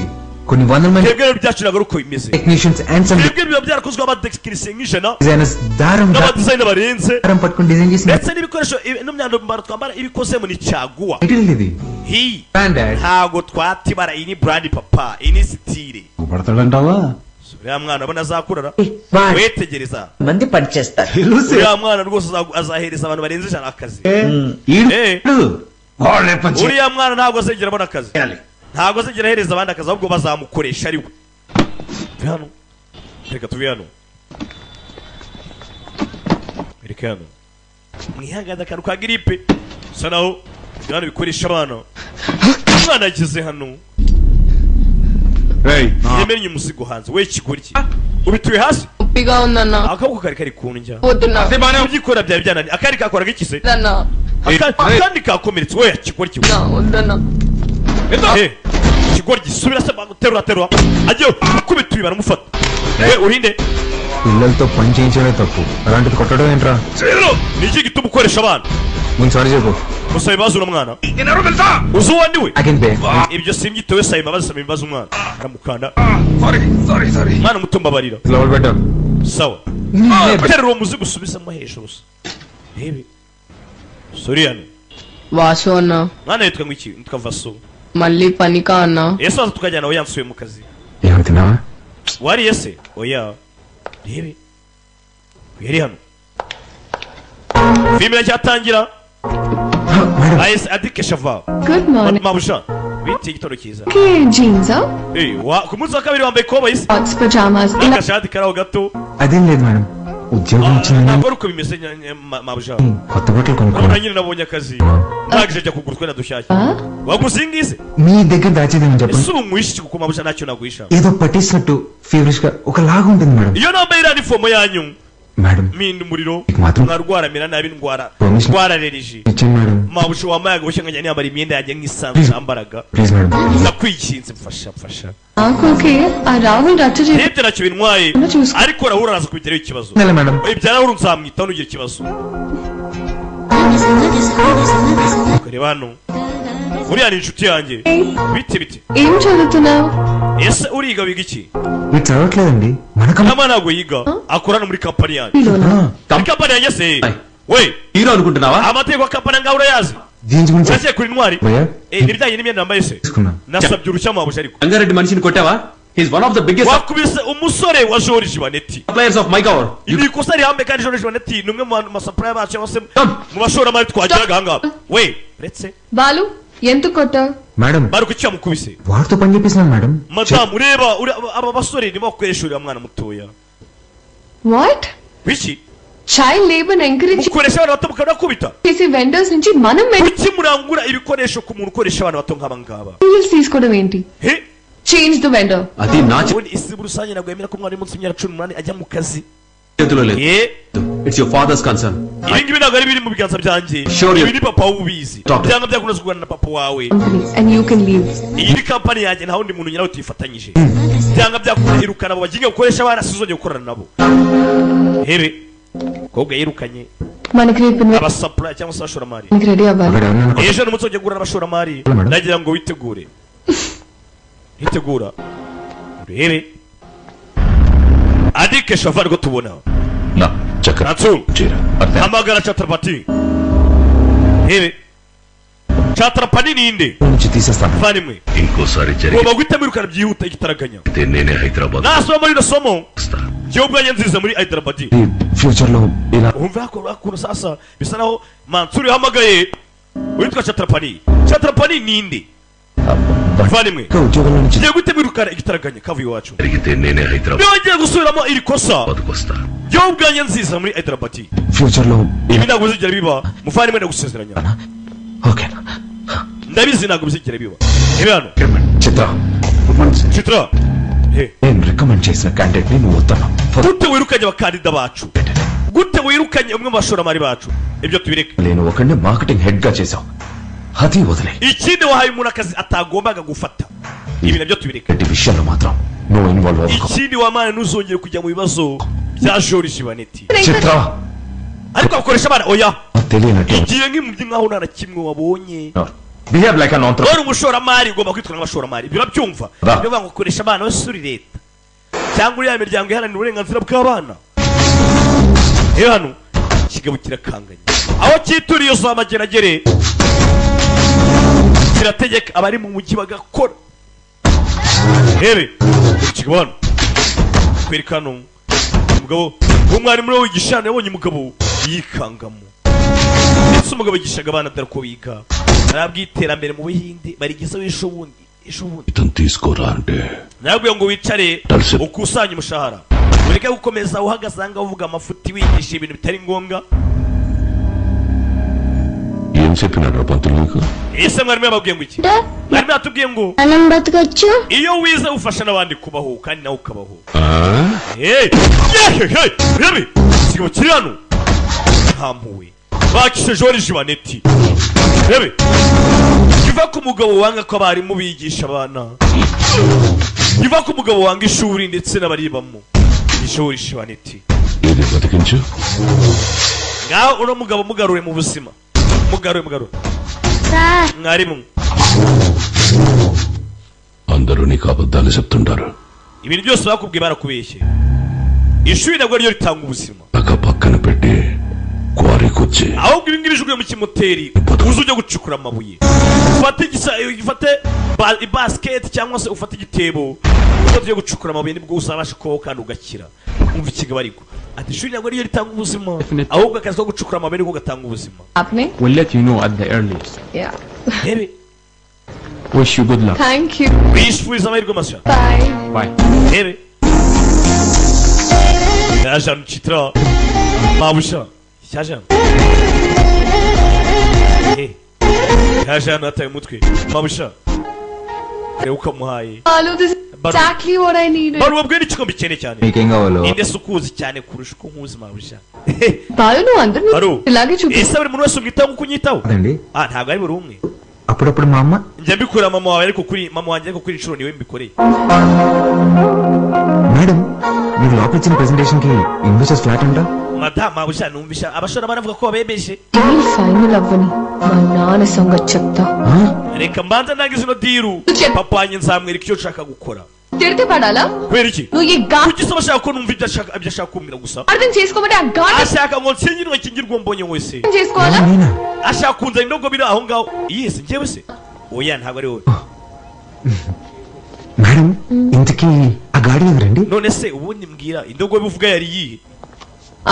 కొన్ని వందల మంది Twebwe rero byacu ntabwo ari uko bimeze. Technicians and some Twebwe biba byarakozwe abatekinisiye nk'ijana designers దారం n'abadizayina barenze, దారం పట్టుకుని డిజైన్ చేసిన ndetse n'ibikoresho n'imyambaro twambara ibikozemo ni caguwa. Material ఇది. Hi, branded. Ntabwo twatibara, iyi ni brand papa, iyi ni style. పడతాడంటావా? Uriya mwana abona azakurara, వాడు wetegereza. మంది పనిచేస్తారు. Uriya mwana rwose azahereza abantu barenze 100 akazi. ఈడు వాళ్ళే పని Uriya mwana ntabwo azigera abona akazi, ntabwo azigera ahereza abandi akazi, ahubwo bazamukoresha ari we. Tuve hano, reka tuve hano, reka hano mwihangane akantu ka giripe bisa naho hano bikoresha abana. Umwana ageze hano yemennye umuzigo hanze. We kigoryi ubituye hasi, నొప్పిగా ఉందన్నా. akaboko kari kari kundya. వద్దున్నా. Kubyikora byari byananiye, akari kakoraga iki se? వద్దన్నా. Akandi kakomeretse. We kigoryi, వద్దన్నా. Ikigoryi subira se, terura terura, agiye gukubita uyu baramufata. We urinde. పిల్లలతో పని చేయించడమే తప్పు, అలాంటిది కొట్టడం ఏంట్రా? Rero ni iki gituma ukoresha abana? ముందు సారీ చెప్పు. Musaba ibibazo uno mwana, uzi uwo ndi we? I can pay. Ibyo simbyitewe, saba imbabazi, saba imbabazi umwana aramukanda. Mwana muto mbabarira. లోపల పెట్టావు. Sawa, terura uwo muzigo usubizemo hejuru se, rebe soriyano. Vasu అన్నా. Mwana yitwa ngo iki? Yitwa Vaso. మళ్ళీ పనికా అన్నా? Ese waza tukajyana? Oya, nsubiye mu kazi. ఏమైనా తిన్నావా? Wariye se? Oya. Rebe yari hano, filime iracyatangira. Ayise adike shava. Good morning. Mabuja, bite, igitondo cyiza. Jeans. Eh, ku munsi wa kabiri wambaye ikoboyi se Shorts, pyjamas ఇలా n'agashati kari aho gato. అదేం లేదు madam, ఉద్యోగం వచ్చిందని Ntabwo ari uko bimeze mabuja. కొత్త బట్టలు Urabona కొనుక్కున్నా. nyine nabonye akazi, ndangije njya kugura utwenda dushyashya. Waguze iyi ngiyi se? మీ దగ్గర దాచేదేమని చెప్పండి. Ese ubu nkwishe iki? Kuko mabuja ntacyo naguhisha. ఏదో పట్టేసినట్టు ఫీవరిష్ గా ఒకలాగా ఉంటుంది madam. Iyo nambaye iriya nifomo yanyu, madam, mpinda umuriro, మీకు మాత్రం nkarwara, mera nabi, ndwara Permission. ndwara allergie. ఇచ్చాను madam. Mabuja, wambaye agahushya nkajya niyambara imyenda yanjye nk'isanzwe nambaraga. Please madam. Ndakwikinze, mfasha mfasha. నాకు ఓకే, ఆ రాహుల్ రచ్చ Nibyo ntacyo bintwaye, చూసుకో. Ariko Rahul araza kubigiraho ikibazo. Madam. Ibya Rahul nzamwitaho, ntugire ikibazo. Reba hano, uriya ni inshuti yanjye. Bite bite? ఏం చదువుతున్నావు? Ese uriga, wiga iki? మీరు చదవట్లేదండి మనకు. Nama ntabwo yiga, akora hano muri kampani yanjye. Muri kampani yanjye se we? Hero అనుకుంటున్నావా? Amategeko ya kampani ngaho urayazi? దీని గురించి Uragiye kuri intwari. భయ్యా N'ibijyanye n'imyenda yambaye se? తీసుకున్నా. Nasabye uruhushya mabuja, ariko Rangareddy మనిషిని కొట్టావా? He's one of the biggest wakubise umusore wa George Banetti. Suppliers of my cover. Iri ikosa rihambe, kandi George Banetti ni umwe mu masupplier bacu cyangwa se mu bashoramari twagiraga aha ngaha. We uretse. Balu, ఎందుకు కొట్టావు? Madam, bari kuki yamukubise? వాడితో పని చేపిస్తున్నాను madam. Madamu, ureba aba basore nibo bakoresha uriya mwana mutoya. What? Wiki? Child labour encourage Mukoresha abana bato mukanakubita. చేసే వెండర్స్ నుంచి మనం Kuki murangura ibikoresho ku muntu ukoresha abana bato nk'aba ngaba? Materials తీసుకోవడం ఏంటి? He? Change the vendor. అది నా Ubundi isi muri rusange ntabwo yemera ko umwana uri munsi y'imyaka 18 ajya mu kazi. చేతిలో లేదు. Eh, it's your father's concern. Ibi ngibi ntabwo ari biri mu biganza byanjye. Sure you- Ibi ni papa ubizi. Doctor. Byanga byakunze kuganira na papa wawe. And you can leave. Iyi ni kampani yanjye, nta wundi muntu nyirawe tuyifatanyije. Byanga byakunda irukana abo baginga gukoresha abana, sizongeye gukorana nabo. Hebe kobwa yirukanye మనకి రేపు abasapura cyangwa se abashoramari. మనకి రెడీ అవ్వాలి. అక్కడ ఎవరినైనా Ejo ni umunsi wo guhura n'abashoramari, Madam. ndagira ngo witegure, hitegura urebe adike shava rwo tubona. నా చక్ర Natsu చీర అర్థం. Hamagara Chatrapati. Hebe Chatrapati ninde? నుంచి తీసేస్తాను. Muvandimwe, ఈ ఇంకోసారి Ugomba guhita wirukana byihuta igitaraganya. జరిగితే నేనే Hyderabad Nasoma muri ino somo, njyewe ubwanjye nziza muri Hyderabad. Future లో ఇలా Umva hakuno sasa bisa naho Mansur yahamagaye witwa Chatrapani. Chatrapani ninde? Muvandimwe, ఉద్యోగంలో నుంచి ngiye guhita wirukana igitaraganya kavuye iwacu. జరిగితే నేనే Hyderabad Nongeye gusubiramo iri kosa, వస్తా. njyewe ubwanjye nziza muri Hyderabad. Future లో Ibi ntabwo bizigera biba, muvandimwe, ndagusezeranya. ఓకేనా? Ndabizi ntabwo bizigera biba. Reba hano. Chitra. Chitra. He. నేను రికమెండ్ చేసిన క్యాండిడేట్ ని నువ్వు వద్దన్నావు. Gute wirukanye abakandida bacu? Gute wirukanye umwe mu bashoramari bacu? Ibyo tubireke. నేను ఒకడిని marketing head గా చేశావు, అది వదిలే. Ikindi, wahaye umuntu akazi atagombaga gufata, ibi nabyo tubireke. ఇలాంటి విషయంలో మాత్రం నువ్వు ఇన్వాల్వ్ అవ్వకు. Ikindi, wamana ntuzongere kujya mu bibazo bya George Baneti. చిత్ర. Ariko abakoresha abana, oya. తెలియనట్టు. Igiye nk'imubyi nkaho nta na kimwe wabonye. Behave like an Wari umushoramari, ugomba kwitwara nk'abashoramari, ibyo urabyumva? Ba. Niyo ngo ukoresha abana wese uri leta cyangwa uriya miryango iharanira uburenganzira bw'abana. Rero hano ikigabo kirakanganye, aho cyituriye za Mageragere, kirategeka abari mu mujyi bagakora. Rebe ikigabo hano kwereka hano umugabo w'umwarimu we wigisha hano yabonye umugabo yikangamo, ndetse umugabo yigishaga abana dore ko biga arabwira iterambere mu Buhinde barigezeho ejo bundi, ejo bundi. ఇతను తీసుకోరా అంటే Nabwiye ngo wicare ukusanye umushahara, ureke gukomeza uhagaze aha ngaha uvuga amafuti, wigisha ibintu bitari ngombwa. ఏం చెప్పినాడు పంతులు నీకు? Ese mwarimu yababwiye ngo iki? Mwarimu yatubwiye ngo మనం బతకొచ్చు. iyo wize ufasha n'abandi kubaho kandi nawe ukabaho. ఆ? Hey! Yeah, hey! Rebe! Ikigo kiri hano nta mpuhwe, bakishe George Baneti. Rebe kiva ku mugabo wanga ko abarimu bigisha abana, kiva ku mugabo wanga ishuri ndetse n'abaribamo, George Baneti. ఏది బతికించు. Ngaho uno mugabo mugarure mu buzima, mugarure, mugarure. Sir. Mwarimu. అందరూ నీకు అబద్ధాలు చెప్తుంటారు. Ibintu byose bakubwiye barakubeshye, ishuri ntabwo ariryo ritanga ubuzima. పక్క పక్కన పెట్టి క్వారీకొచ్చి Ahubwo ibi ngibi bijuguye mu kimoteri, uze ujya gucukura amabuye, ufate igisa, ufate ibasiketi cyangwa se ufate igitebo, ufate ujye gucukura amabuye, nibwo uzabasha kubaho kandi ugakira. Umva ikigabo ariko ati ishuri ntabwo ariryo ritanga ubuzima, ahubwo akazi ko gucukura amabuye niko gatanga ubuzima. आपने We'll let you know at the earliest. Yeah. Rebe. Wish you good luck. Thank you. Wishfuriza amahirwe mashya. Bye. Bye. Rebe yaje hano Chitra mabusha yaje hano. Eh, yaje hano yataye umutwe mabusha, reba uko amuhaye. Balu, this is Balu. Exactly what I needed. Balu, wabwiye n'igikombe cyane cyane. మీకేం కావాలో? Ninde se ukuzi cyane kurusha uko nkuzi, mabusha? Balu, నువ్వు అందరినీ Balu, ఇలాగే చూపి ese buri muntu wese umwitaho nk'uko unyitaho? అదండి. Ah, ntabwo ari buri umwe. అప్పుడప్పుడు మా అమ్మ. Njya mbikora mama wawe, ariko kuri mama wanjye, ariko kuri inshuro niwe mbikoreye. Madam, మీరు లోపల ఇచ్చిన ప్రెజెంటేషన్ కి ఇన్వెస్టర్స్ ఫ్లాట్ అంట. Madamu, mabusha, numvisha abashoramari bavuga ko babemeje. Deal final అవ్వని మా నాన్న సంగతి చెప్తా. Reka mbanza ndangize ino deal, papa wanjye nzamwereka icyo nshaka gukora. తిడితే పడాలా? Kubera iki? నువ్వు ఈ గా Kuki se bashaka ko numva ibyo ashaka, ibyo ashaka kumbwira gusa? అర్థం చేసుకోమంటే ఆ గాడి Ashaka ngo nsingirwe, nkingirwe uwo mbonye wese. చేసుకోవాలా? నేనా? Ashaka kunzana indogobe iri aho ngaho yise njyewe se? Oya, ntabwo ari wowe. Madam, ఇంతకీ ఆ గాడి ఎవరండి? None se ubundi mbwira, indogobe uvuga yari iyihe?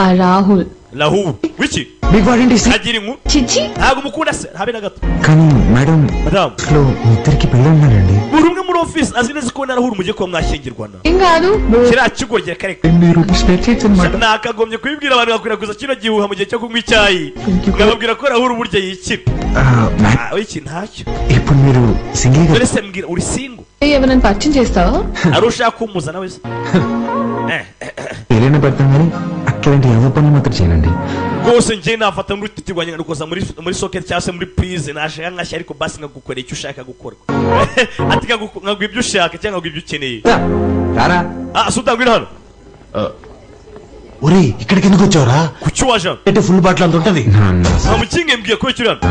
ఆ రాహుల్. Rahul wiki? మీకు వాడంటే ఇష్టం? Agira inkuru. చిచ్చి. Ntabwo umukunda se, habe na gato. కానీ మేడం, Madamu, లో మీ ఇద్దరికి పెళ్ళి ఉన్నారండి. Buri umwe muri office azi neza ko na Rahul mugiye kuba mwashyingirwana. ఏం కాదు. Kiriya kigo reka. మీరు స్పేర్ చేయొచ్చు అనమాట. Nakagombye kubibwira abantu bakwirakwiza kino gihuha mu gihe cyo kunywa icyayi, nkababwira ko Rahul burya yikira. Ah, iki ntacyo. ఇప్పుడు మీరు single? Dore se mbwira, uri single? ఏమైనా పరిచయం చేస్తావా? Ari ushaka kumuzana wese? Eh, పేరైనా పెడతాం కానీ అట్లాంటి ఎవరి పనులు మాత్రం చేయనండి. Rwose njye nafata n'uruti rwanjye nkarukoza muri socket cyangwa se muri prise, nashaka nkashya, ariko basi nkagukorera icyo ushaka gukora, ati nkaguha ibyo ushaka cyangwa nkaguha ibyo ukeneye. రారా. Ah, Sultan, ngwino hano. ఒరే, ఇక్కడికి ఎందుకు వచ్చావురా? Kuki waje hano? అంటే full bottle అంత ఉంటది. నాన్న. Nta mukinge mbwiye ko uri hano.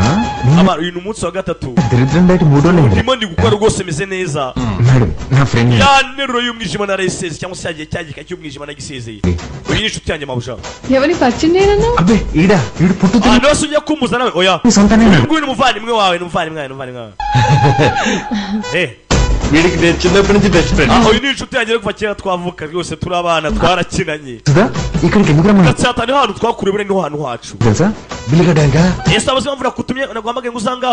Aba uyu ni umunsi wa gatatu. దరిద్రం దాటి మూడు రోజులు అయింది. Ndimo ndi gukora rwose, meze neza. Madam, నా friend. Ya nteruro y'umwijima narayiseze, cyangwa se cyagiye cya gika cy'umwijima nagisezeye. Uyu ni inshuti yanjye, mabuja. ఎవరిని పరిచయం చేయనన్నా? అబ్బే, ఈడ ఈడు పుట్టు Ahantu hose ujya kumuzana we, oya. సొంతనే. Uyu nguyu ni umuvandimwe wawe, ni umuvandimwe wawe, ni umuvandimwe wawe. Eh, వీడికి నేను చిన్నప్పటి నుంచి best friend. Uyu ni inshuti yanjye kuva kera twavuka rwose turi abana twarakinanye. Sudha ఇక్కడికి ఎందుకు రమ్మన్నా Gatsata niho hantu twakuriye buriya niho hantu hacu. తెలుసా బిల్లు కట్టాక Ese abazi mpamvu nakutumye naguhamagaye ngo uzanga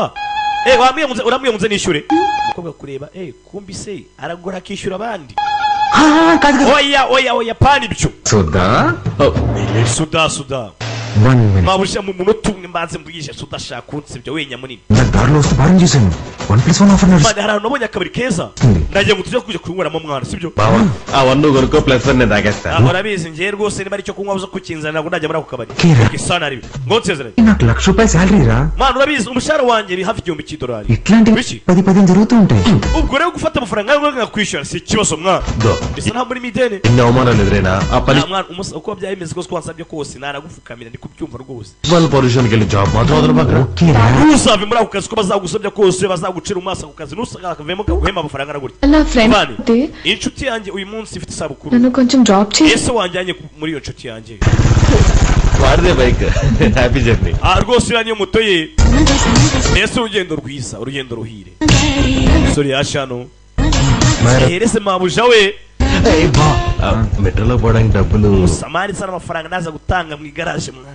wambwiye ngo urambwiye ngo nze nishyure. Umukobwa kureba kumbi se aragura akishyura abandi. Oya oya oya pani ibyo. Sudha Sudha Sudha 1 minute. Mabuja mu munota umwe mbanze mbwije Sudha ashaka kunsibya wenya munini. నాకు దారిలో వస్తూ భారం చేశాను 1+1 ఆఫర్ నడుస్తుంది. Mwana hari ahantu nabonye akabari keza ndagira ngo tujye kujya kunyweramo mwana sibyo. బావా ఆ వన్ కొనుక్కో plus one నేను తాగేస్తా. Urabizi njye rwose niba ari icyo kunywa uza kukinzana ntabwo ndajya muri ako kabari. Isana ribi ngo nsezeranye. నాకు 1,00,000 రూపాయలు శాలరీ రా. Mwana urabizi umushahara wanjye ni hafi $1,000. ఇట్లాంటివి 10 10 జరుగుతూ ఉంటాయి. Ubwo rero gufata amafaranga yawe nkakwishyura si ikibazo mwana. Bisa nkaho muri midene. ఎన్ని అవమానాలు ఎదురైనా ఆ పని mwana uko byaba bimeze kose ko wansabye kose naragupfukamira ndi kubyumva rwose. వాళ్ళ పొల్యూషన్కి వెళ్ళి జాబ్ మాత్రం వదలబాకరా. Ntuzave muri ako kazi ko bazagusabye kose bazagucira umaso ako kazi ntusakavemo kaguhemba amafaranga angana gutya. నా friend Inshuti yanjye uyu munsi ifite isabukuru. నన్ను కొంచెం డ్రాప్ చేయి. Ese wanjyanye muri iyo nshuti yanjye? వాడిదే bike happy journey. Rwose iriya niyo moto ye. Ese urugendo rwiza urugendo ruhire. Umusore yaje hano hereze mabuja we. మెట్రోలో పోవడానికి డబ్బులు Samari sana amafaranga naza gutanga mu igaraje mwana.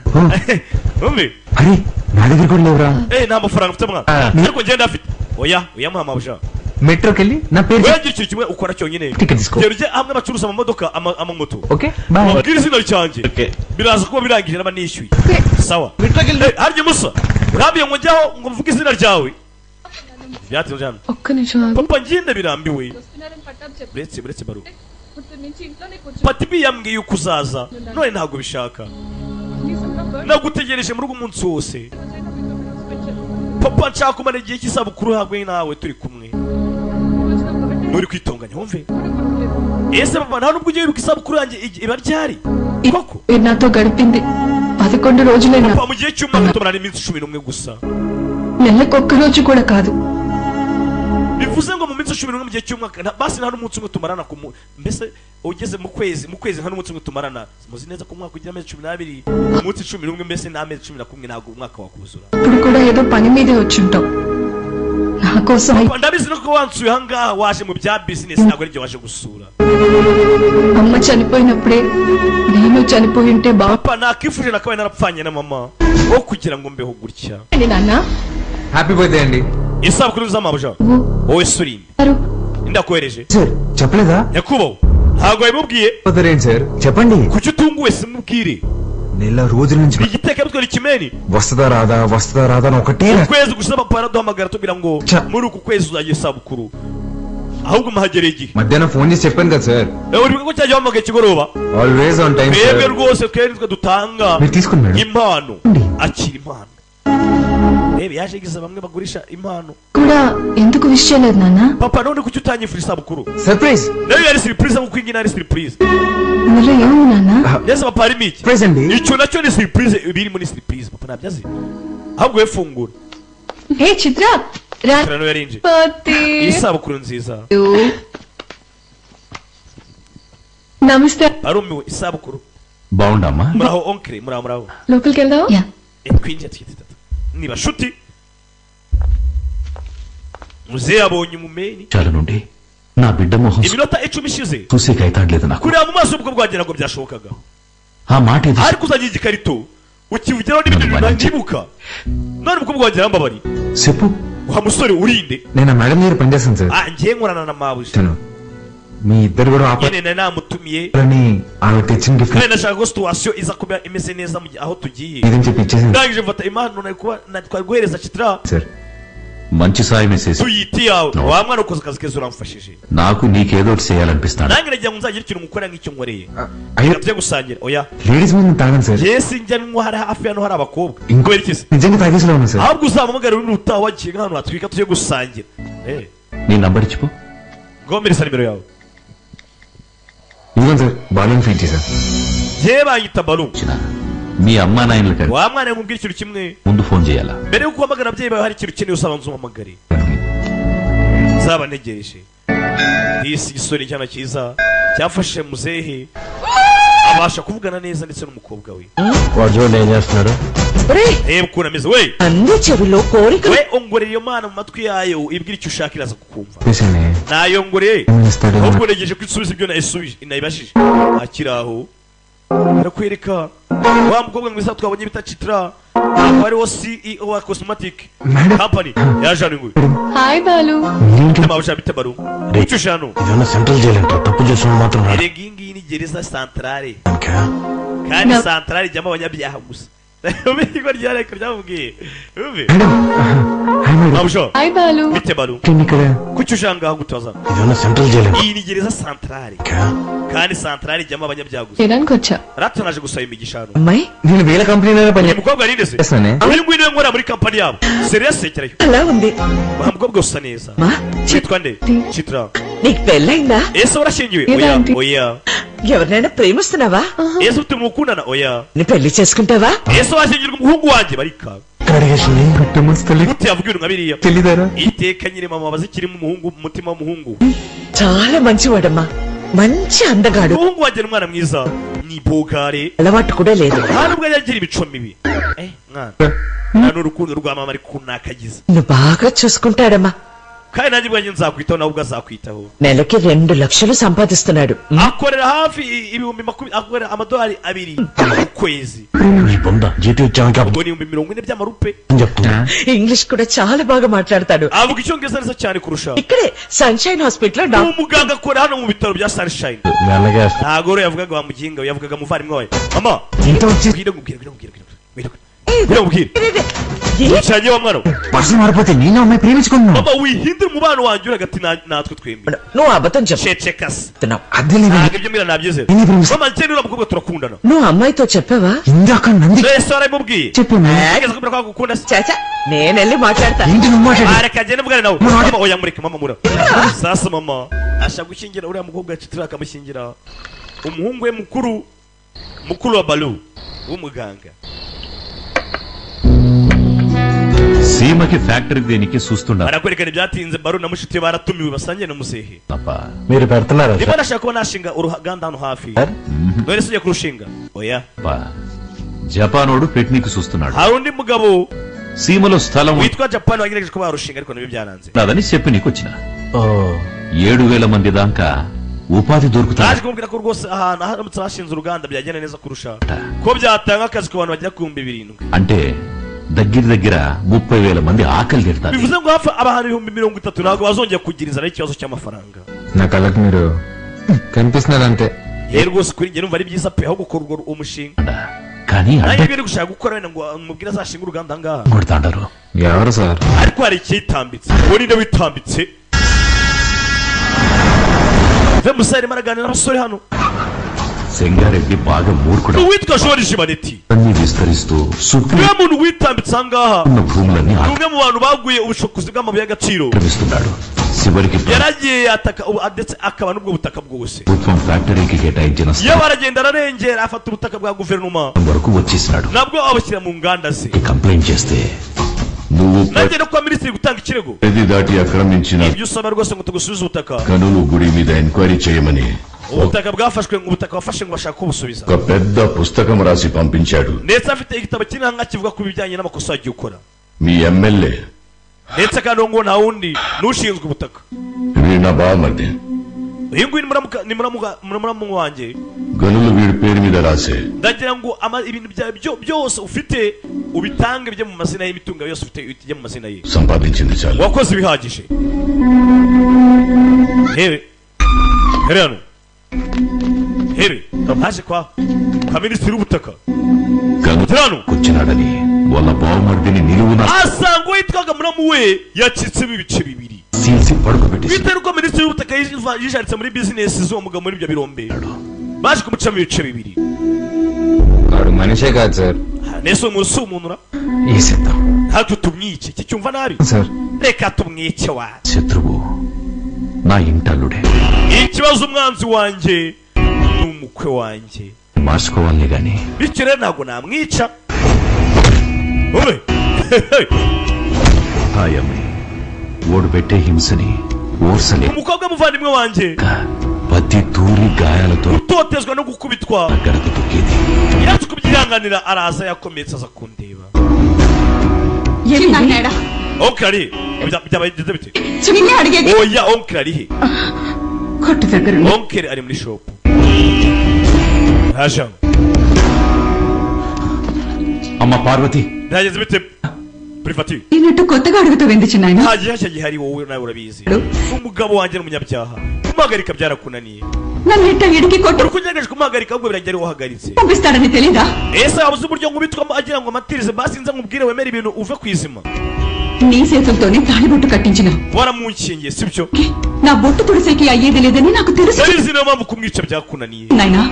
Umve అరే నా దగ్గర కూడా లేవురా. Nta mafaranga mfite mwana ariko ngenda afite. Oya uyamuha mabuja. మెట్రోకి వెళ్ళి నా పేరు Wewe ikintu kimwe ukora cyonyine. Ticket disco. Gera ujye hamwe bacuruza amamodoka amamoto. Okay bye. Wabwira izina ryanjye. Biraza kuba birangije naba nishyuye. Sawa. Harya musa urambiye ngo njyaho ngo mvuge izina ryawe. Byatinze hano. ఒక్క నిమిషం ఆగు. Papa ngende birambiwe. Buretse buretse baru. Patibi yambwiye yuko uzaza none ntabwo bishaka. Nagutegereje mu rugo umunsi wose. Papa nshaka kumara igihe cy'isabukuru hamwe nawe turi kumwe. Nuri kwitonganya wumve. Ese papa nta nubwo ugiye wibuka isabukuru yanjye iba ryari? Koko? నాతో గడిపింది 11 రోజులే. Papa mu gihe cy'umwaka tumarana iminsi 11 gusa. నెలకు ఒక్క రోజు కూడా కాదు. Bivuze ngo mu minsi 11 mu gihe cy'umwaka basi nta n'umunsi umwe tumarana ku mbese ugeze mu kwezi nta n'umunsi umwe tumarana. Muzi neza ko umwaka ugira amezi 12 umunsi 11 mbese n'amezi 11 ntabwo umwaka wakuzura. ఇప్పుడు కూడా ఏదో పని మీదే వచ్చుంటావు నా కోసం. Ndabizi nuko wansuye ahangaha waje mu bya business ntabwo ari byo waje gusura. అమ్మ చనిపోయినప్పుడే నేను చనిపోయి ఉంటే బా. Papa nakifuje nakabaye narapfanye na mama wo kugira ngo mbeho gutya. నాన్న హ్యాపీ బర్త్డే అండి. Isabukuru nziza mabuja. Wowe surinde ndakohereje. Sir చెప్పలేదా? Nyakubahwa ntabwo wabimubwiye. Sir చెప్పండి. Kuki utunguwe simubwire? నెల రోజుల నుంచి igitekerezo kimeni వస్తుందా రాదా వస్తుందా రాదా అని ఒకటే ukwezi gushize papa araduhamagara tubwira ngo muri uku kwezi uzagira isabukuru ahubwo muhagereye igihe. మధ్యాహ్నం ఫోన్ చేసి చెప్పాను కదా sir. Uri ko cyajya wahamagaye ikigoroba. Always on time. Twebwe rwose twebwe dutanga మీరు తీసుకోండి madam. Impano akira impano. Rebe yaje giza bamwe bagurisha impano. కూడా ఎందుకు విష్ చేయలేదు నాన్న? Papa none kuki utanyifurije isabukuru? Surprise. Nayo yari surprise kuko ingina ari surprise. ఇందులో ఏముంది నాన్న? Neza papa harimo iki? Surprise అండి. Icyo nacyo ni surprise biri muri surprise papa ntabyo azi. Ahubwo we fungura. Hey Chitra రా. Chitra nawe yarinjiye. Birthday. Isabukuru nziza. నమస్తే. Arumiwe isabukuru. బాగుండమ్మా. Muraho onkre muraho muraho. లోపలికి వెళ్దాం. Twinjiye twite niba shuti. Muzehe abonye umumeni. చాలా నుండి నా బిడ్డ మొహం Iminota 10 ishize. చూసే కైతాడలేదు నాకు. Kureba mu maso ubwo bwagira ngo byashobokaga. ఆ మాట ఏదో Ariko uzanye igikarito ukivugiraho n'ibindi bintu ntibuka. None ubwo bwagira mbabari. చెప్పు. Wa musore urinde. నేను ఆ మేడం దగ్గర పనిచేస్తాను sir. Ngiye nkorana na mabuja. మీ ఇద్దరు కూడా Nyine nari namutumiye. ఆపని ఆవిడ తెచ్చిన gift Kandi nashaka ko situation iza kuba imeze neza mu gihe aho tugiye. ఇదని చెప్పి ఇచ్చేసింది Ndangije mfata impano nari kuba twari guhereza Chitra. Sir మంచి సాయమే చేసి Tuyita iyawe. Wa mwana ukoze akazi keza uramfashije. నాకు నీకేదో ఒకటి చేయాలనిపిస్తాను. Nange nagira ngo nzagire ikintu ngukora nk'icyo nkoreye. Tujye gusangira. Oya. Ladies ముందు తాగను sir. Jye sinjya nywa hari hafi hano hari abakobwa. Kubera iki se? నిజంగా తాగేసిలో ఉన్నా sir. Ahubwo uzampamagare uri utaha wagiye nk'ahantu hatwika tujye gusangira. నీ నంబర్ ఇచ్చిపో. Ngomereza nimero yawe. ఇదిగోండి sir balloon feel చేశాను. Jye banyita Balu. మీ అమ్మా నాయనలకి Wa mwana nkubwira ikintu kimwe. ముందు ఫోన్ చేయాలా? Mbere yuko uhamagara ababyeyi bawe hari ikintu ukeneye uzabanza umpamagare. Nzaba ntegereje. Disi igisore cyana cyiza cyafashe muzehe abasha kuvugana neza ndetse n'umukobwa we. వాడు చూడండి ఏం చేస్తున్నాడు. Reba ukuntu ameze we. అన్ని చెవిలో కోరిక We ongorera iyo mana mu matwi yayo, ibwira icyo ushaka iraza kukumva. చెప్పేసానే. Nayongoreye. ఏమైనా ఇస్తాడేమో. Ahubwo ntegereje ko isubiza ibyo nayisubije nayibajije. Akiri aho barakwereka wa mukobwa mwiza twabonye bita Chitra, akaba ariwo CEO wa cosmetic Madam. company yaje hano nguyu. Hi Balu. మీరేంటి? Mabuja bita Baru icyo uje hano? ఇదన్నా central jail అంటారు తప్పు చేసిన మాత్రం Erega iyi ngiyi ni gereza santarare kandi No. santarare ijyamo abanyabyaha gusa. Ibigo rya reka ryamubwiye. Umve. Madam, hi madam. Mabuja hi Balu. bite Baru? ఏంటి ఇక్కడ? Kuki uje aha ngaha gutaza? ఇదన్నా central jail Iyi ni gereza santarare kandi santarare ijyamo abanyabyaha gusa. చేయడానికి వచ్చా. Rata naje gusaba imigisha hano. అమ్మాయి నేను వేల కంపెనీలోనే పని Uyu mukobwa arinde se? చేస్తానే. Uyu nguyu niwe nkora muri kampani yabo. Serious sekerayo. అలా ఉంది. Wa mukobwa usa neza. మా Witwa nde? Chitra. నీకు పెళ్ళైందా? Ese warashyingiwe? Oya. Yego, aunty. Oya. ఎవరినైనా ప్రేమిస్తున్నావా? Ese ufite umuntu ukundana? Oya. నీ పెళ్లి చేసుకుంటావా? Ese washyingirwa umuhungu wanjye? Barikanga. అడిగేసింది. తల్లి Gute yavuga ibintu nka biriya? తెలీదారా? Iteka nyine mama bazikirimo umuhungu mu mutima w'umuhungu. చాలా మంచివాడమ్మా, మంచి అందగాడు. Umuhungu wanjye ni umwana mwiza. Ni bogare. అలవాటు కూడా లేదు. Nta nubwo ajya agira imico mibi. Eh, mwana. Nta n'urukundo rwa mama ariko nakagize. నిన్ను బాగా చూసుకుంటాడమ్మా. Kandi nanjye ubwanjye nzakwitaho nawe ubwo azakwitaho. నెలకి 2 లక్షలు సంపాదిస్తున్నాడు. Akorera hafi ibihumbi makumyabiri, akorera amadolari 2 ku kwezi. నీ బొంద జీతం ఇచ్చాక Ubwo ni 40,000 by'amarupe. చెప్తున్నా. ఇంగ్లీష్ కూడా చాలా బాగా మాట్లాడతాడు. Avuga icyongereza neza cyane kurusha. ఇక్కడే sunshine hospital Ni umuganga akora hano mu bitaro bya Sunshine. మీ అన్నగా Ntago rero yavugaga wa muginga, we yavugaga muvandimwe wawe. Mama, జీతం వచ్చి ngwino ngubwire, ngwino ngubwire, ngwino ngwino ngubwire. Wicaranye wa mwana we. Person మారిపోతే నేను అమ్మాయి ప్రేమించుకున్నాను. Mama wihindura umubano wanjye uri hagati natwe twembi. నువ్వు అబద్ధం Ceceka se. చెప్తున్నావు. అదే లేదు. Ntabwo ibyo mbwira nabyizera. నేనే ప్రేమిస్తా. Mama njye n'uriya mukobwa turakundana. నువ్వు అమ్మాయితో చెప్పావా? ఇందాక నంది Ese warabimubwiye? చెప్పాను. Yigeze kubwira ko agukunda se? చాచా నేను వెళ్ళి మాట్లాడతా. ఏంటి నువ్వు మాట్లాడి? Ah, reka agende mvugane nawe. Mama oya mureke mama mura. Sasa mama ashaka gushyingira uriya mukobwa Chitra akamushyingira umuhungu we mukuru, mukuru wa Balu w'umuganga. సీమకి factory దేనికి చూస్తున్నారు Barakwerekana ibyatinze Baru na mushiti we baratumiwe basangiye na muzehe. తప్ప మీరు పెడుతున్నారా Niba nashaka kuba nashinga uruganda hano hafi. None se ugiye kurushinga? Oya. జపానోడు పెట్టనీకి చూస్తున్నాడు. Hari undi mugabo సీమలో స్థలం witwa Japan wagerageje kuba yarushinga ariko nabyo byaranze. ఉన్నదని చెప్పి నీకు వచ్చిన 7,000 మంది దాకా ఉపాధి దొరుకుతా. Naje kumubwira ko rwose ahantu haramutse hashinze uruganda byagenda neza kurusha ko byatanga akazi ku bantu bagera ku 7,000. అంటే దగ్గర దగ్గర 30,000 మంది ఆకలి తీరుతారు. Bivuze ngo hafi abantu 30,000 ntabwo bazongera kugira inzara y'ikibazo cy'amafaranga. నా కళ్ళకు మీరు కనిపిస్తున్నారు అంతే. Rero rwose kuri njye numva ari byiza pe aho gukora urwo uwo mushinga. కానీ Nanjye ibyo uri gushaka gukora wenda ngo mubwire azashinga uruganda aha ngaha. కొడతాంటారు. ఎవరు sir? Ariko hari icyitambitse. Uwo ninde witambitse? Ve musore arimo araganira n'abasore hano. Singareddy బాగా మూర్ఖుడు. Uwitwa George Maneti. అన్ని విస్తరిస్తూ చుట్టూ Niwe muntu witambitse aha ngaha. ఉన్న భూములన్నీ Ni umwe mu bantu baguye ubushokozi bw'amabuye y'agaciro. ఆక్రమిస్తున్నాడు. చివరికి Yaragiye yataka ndetse akaba n'ubwo butaka bwose. ప్రభుత్వం ఫ్యాక్టరీకి కేటాయించిన Iyo స్థలం baragenda ararengera afata ubutaka bwa guverinoma. వరకు వచ్చేసినాడు. Nabwo abushyira mu nganda ze. Complaint చేస్తే నువ్వు Nanjye no kuba minisitiri gutanga ikirego. ప్రతి దాటి ఆక్రమించిన Ibyo usaba rwose ngo tugusubize ubutaka. గనులు గుడి మీద ఎంక్వైరీ చేయమని Ubutaka bwafashwe ngo ubutaka wafashe ngo bashaka kubusubiza. ఒక పెద్ద పుస్తకం రాసి పంపించాడు. Ndetse afite igitabo kinini kivuga ku bijyanye n'amakosa yagiye ukora. Me MLA Ndetse kandi uwo nguwo nta wundi n'ushinzwe ubutaka. వీడు నా బావమరిది. Uyu nguyu ni muramu wanjye. గనులు వీడి పేరు మీద రాసే Ndagira ngo ibintu byawe byose ufite ubitange bijye mu mazina y'imitungo yawe yose ufite bijye mu mazina ye. సంపాదించింది చాలు. Wakoze ibihagije. Here. Here hano. Here. Haje kwa minisitiri w'ubutaka. గనులు వచ్చినాడని వాళ్ళ బావమరిదిని నిలువున Asanga uwitwaga muramu we yacitsemo ibice bibiri. సీల్సి పడుకోబెట్టేసి Bitewe n'uko minisitiri w'ubutaka yijaritse muri bizinesi z'uwo mugabo muri ibyo birombe. Baje kumucamo ibice bibiri. వాడు మనిషే కాదు sir. Nese uwo munsi umuntu ra? వేసేద్దాం. Ntabwo tumwice. Iki cyumva nabi. Sir. Reka tumwice wa. శత్రువు నా ఇంటల్లుడే. Ikibazo umwanzi wanjye ni umukwe wanjye. మార్చుకోవాలే గాని Bityo rero ntabwo namwica. Ube. హాయమ్మి ఓడు పెట్టే హింసని ఓర్సలే. Umukobwa muvandimwe wanjye ప్రతి తూరి గాయాలతో utotezwa no gukubitwa గడప తొక్కేది. Yanze kubyihanganira araza yakomeretse aza kundeba. చిన్నాయనా Oncle ari byabaye byiza bite? నిన్నే అడిగేది. Oya, oncle ari he? కొట్టు దగ్గర. Oncle ari muri shop. Haje hano. అమ్మ పార్వతి. Byageze bite Privati? నిన్నట్టు కొత్తగా అడుగుతావేంది చిన్నాయన? Nta gihashya gihari, wowe nawe urabizi. Umugabo wanjye ni umunyabyaha, kumuhagarika byarakunaniye. నన్ను ఇట్ట ఇడికి కొట్టు Uri kugerageje kumuhagarika, ahubwo birangira ari wowe uhagaritse. పంపిస్తాడని తెలీదా? Ese wabuze uburyo nkubitwamo agira ngo amatirize? Basi nza nkubwire wemere ibintu uve ku izima. నీ చేతులతోనే తాళిబొట్టు కట్టించిన. Waramunkingiye, sibyo? నా బొట్టు తుడిసేకి అయ్యేది లేదని నాకు తెలుసు. Ndabizi, niyo mpamvu kumwica byakunaniye. నాయనా,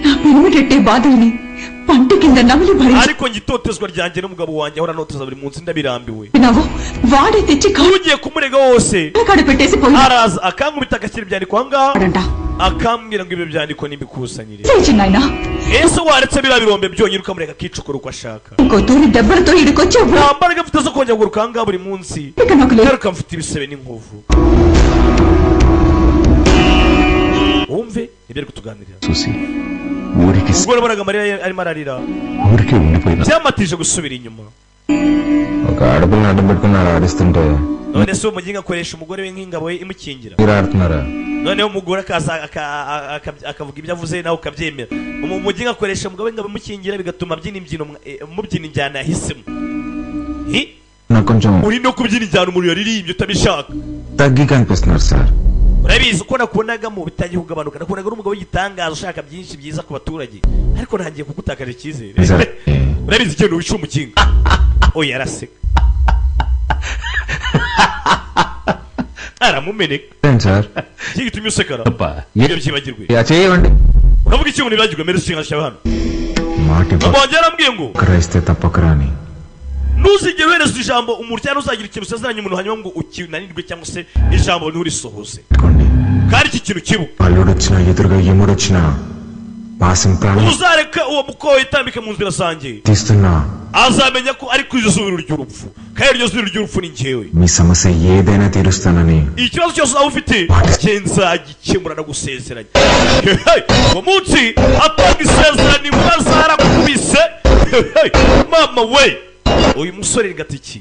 నా పెనిమిటెట్టే బాధల్ని పంట కింద నమిలి Ariko njye itotezwa ryanjye n'umugabo wanjye ahora anoteza buri munsi, ndabirambiwe. భరించినావు. వాడే తెచ్చి Ugiye kumurega wose కాడ పెట్టేసి పోయి araza akankubita, agashyira ibyandiko aho ngaho, akambwira ngo ibyo byandiko nibikusanyire. చిన్నాయనా. Ese waretse biriya birombe byonyine ukamureka akicukura uko ashaka? ఇంకో తూరి దెబ్బలతో ఇడికొచ్చావు. Nta mbaraga mfite zo kongera kugaruka aha ngaha buri munsi. ఇక నాకు లేదు. Ngaruka mfite ibisebe n'inkovu. Wumve ibyo ari kutuganirira. చూసి ఊరికి Ubwo nabonaga amarira ye arimo ararira, ఊరికే ఉండిపోయిన byamatije gusubira inyuma. ఒక ఆడపిల్లని అడ్డం పెట్టుకుని అలా ఆడిస్తుంటే None se umuginga akoresha umugore we nk'ingabo ye imukingira? మీరు ఆడుతున్నారా? Noneho umugore akaza akavuga ibyo avuze, nawe ukabyemera. Umuginga akoresha umugabo w'ingabo imukingira, bigatuma abyina imbyino mubyina injyana yahisemo. Hi? నాకు కొంచెం Uri no kubyina injyana umuntu yaririmbye utabishaka. తగ్గి కనిపిస్తున్నారు sir. Urabizi uko nakubonagamo bitangiye kugabanuka. Nakubonaga uri umugabo w'igitangaza ushaka byinshi byiza ku baturage, ariko ntangiye kugutakaza icyizere. Urabizi, ikintu wica umukinga. Oya, araseka, aramumeneka. ఏంటి sir? Iki gitumye usekara? తప్ప Ibyo byibagirwe. చేయండి. Uravuga iki ngo ntibagirwe? Mbere ushinga shyira hano. మాట Mama wanjye yarambwiye ngo ఇవ్వకరా, ఇస్తే తప్పకరా అని. ntuzigere uhereza ijambo umuntu cyangwa uzagira ikintu usezeranya umuntu hanyuma ngo ukinanirwe cyangwa se ijambo nturisohoze. Kandi iki kintu kibuka. అల్లుడు వచ్చినా ఎదురుగా యముడు వచ్చినా పాసం ప్రాణం Uzareka uwo mukobwa yitambike mu nzira zanjye, తీస్తున్నా. Azamenya ko ari ku izuru ry'urupfu, kandi iryo zuru ry'urupfu ni njyewe. మీ సమస్య ఏదైనా తీరుస్తానని. Ikibazo cyose waba ufite njye nzagikemura, nagusezeranye. Hey, uwo munsi atanga isezerano, inkuba zarakubise. Hey, mama we, uyu musore ni gatiki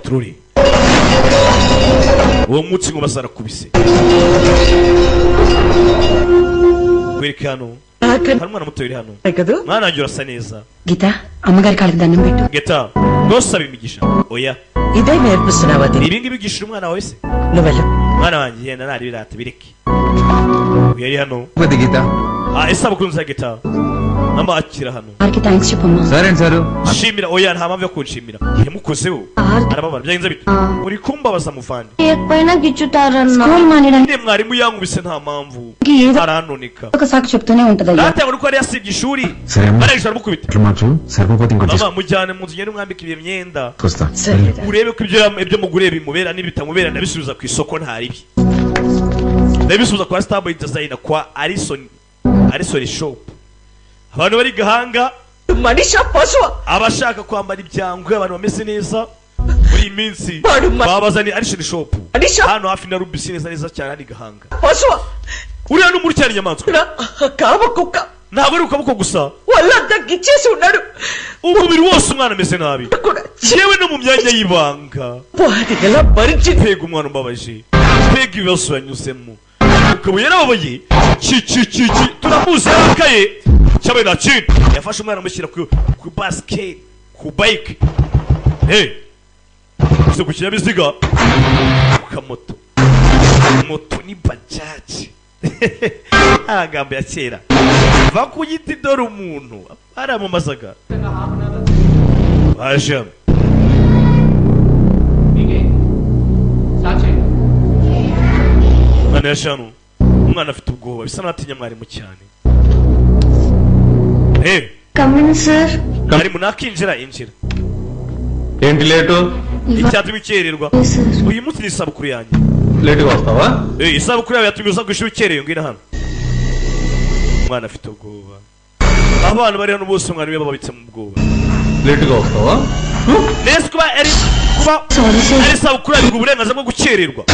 tururi. Uwo munsi inkuba zarakubise. Kwereka hano hari umwana muto uri hano. కదూ. Mwana wanjye, urasa neza. గీత, అమ్మగారి కాళ్ళకి దండం పెట్టు. Geta, ntusaba imigisha, oya. ఇదే నేర్పిస్తున్నావా దీనికి? Ibi ngibi bigishira umwana wawe se? నువ్వు వెళ్ళు. Mwana wanjye, yenda nari birata bireke. Uyu yari hano. Geetha. Ah, isabukuru nziza Geta. Mama, akira hano. వారికి thanks చెప్పమ్మా. సరే sir. Shimira. Oya, nta mpamvu yo kunshimira. Yamukozeho arababara. Byagenze bite? Uri kumbabaza muvandi. చేయకపోయినా గిచ్చుతారన్నా. School మానేయడానికి Nyine mwarimu yankubise nta mpamvu, ఏదో arantunika. ఒక సాకు చెప్తూనే ఉంటదయ్యా. Natewe nuko yari yasibye ishuri, సరే అమ్మా. barangije baramukubita. అట్లా మార్చు, సరిపోతే ఇంకోటి Mama, mujyane mu nzu, ngende umwambike iyo myenda, తీసుకొస్తా. Urebe ko ibyo muguriye bimubera. Nibitamubera ndabisubiza ku isoko, nta ribi. Ndabisubiza kwa Starboy Design, kwa Alison, Alison Shop. Abantu bari Gahanga, Manisha పశువా? Abashaka kwambara ibyangwe, abantu bameze neza muri iyi minsi, babazaniye Alison Shop hano hafi na Rubisi, neza neza cyane ari Gahanga. పశువా? Uriya ni umuri cyane inyamaswa. కామ కుక్క. Ntabwo ari ukaboko gusa. వాళ్ళంతా గిచ్చేసి ఉన్నాడు. Umubiri wose umwana ameze nabi, yewe no mu myanya y'ibanga. ఎలా భరించి. Mbega umwana umbabaje, mbega ibibazo yanyuzemo! Ukaba yarababaye. Ki ki ki ki, turamuzi yarakaye cyabaye nta kindi. Yafashe umwana amushyira ku basket, ku bike, hey, gusa ku kinyabiziga, ku kamoto, moto ni bajaji. Amagambo ya kera, va ku giti dore umuntu baramamazaga baje hano. Umwana yaje hano, umwana afite ubwoba, bisa n'aho atinya mwarimu cyane. Hey, come in sir. Mwarimu nakinjira? Injira. ఏంటి late? Icyatumye ukererwa? Uyu munsi ni isabukuru yanjye. లేటుగా వస్తావా? Eh, isabukuru yawe yatumye uza ku ishuri ukerewe? Ngwino hano. Umwana afite ubwoba. Abana bari hano bose umwana we bababitse mu bwoba. లేటుగా వస్తావా? Nese kuba ari isabukuru yawe biguha uburenganzira bwo gukererwa?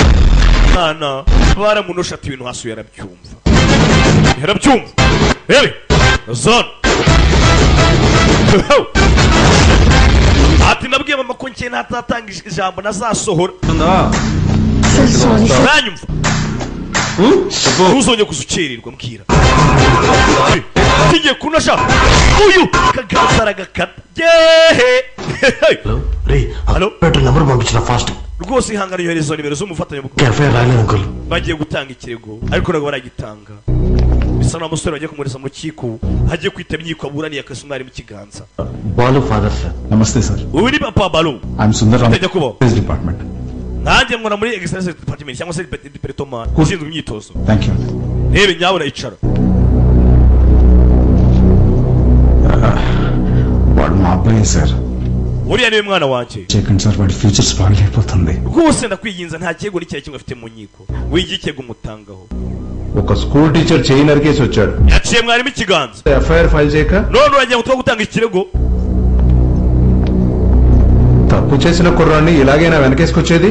Mwana baramunosha ati ibintu hasi. Yarabyumva, yarabyumva. Rebe Zone ati nabwiye mama ko njye ntatanga ijambo nazasohora. Uranyumva? Ntuzongere kuzukererwa mbwira. Tugiye kunasha uyu kaganza aragakata. Yehe. Hello petrol number పంపించిన fast. Rwose ihangane yohereza nimero z'umufatanyabikorwa. FIR రాలేదు uncle. Bagiye gutanga ikirego ariko ntabwo baragitanga. Bisa n'aho umusore bagiye kumureza mu rukiko hagiye kwita imyiko aburaniye akasa umwarimu ikiganza. Balu father sir. Namaste sir. Uyu ni papa Balu. I'm Sundar Ram. Utajya kubaho. Department. Nanjye nkora muri exercise department cyangwa se department ushinzwe imyitozo. Thank you. Rebe nyabona icara. వాడు మా అబ్బాయి sir. Uriya niwe mwana wanjye. చేయకండి సార్ వాడి future spoil అయిపోతుంది. Rwose ndakwinginze nta kirego n'icyaha kimwe afite mu nkiko. Wigiye ikirego umutangaho. ఒక school teacher చేయి నరికేసి వచ్చాడు. Yaciye mwarimu ikiganza. FIR file చేయక None uragira ngo tuba gutanga ikirego. తప్పు చేసిన కుర్రాన్ని ఇలాగైనా వెనకేసుకొచ్చేది.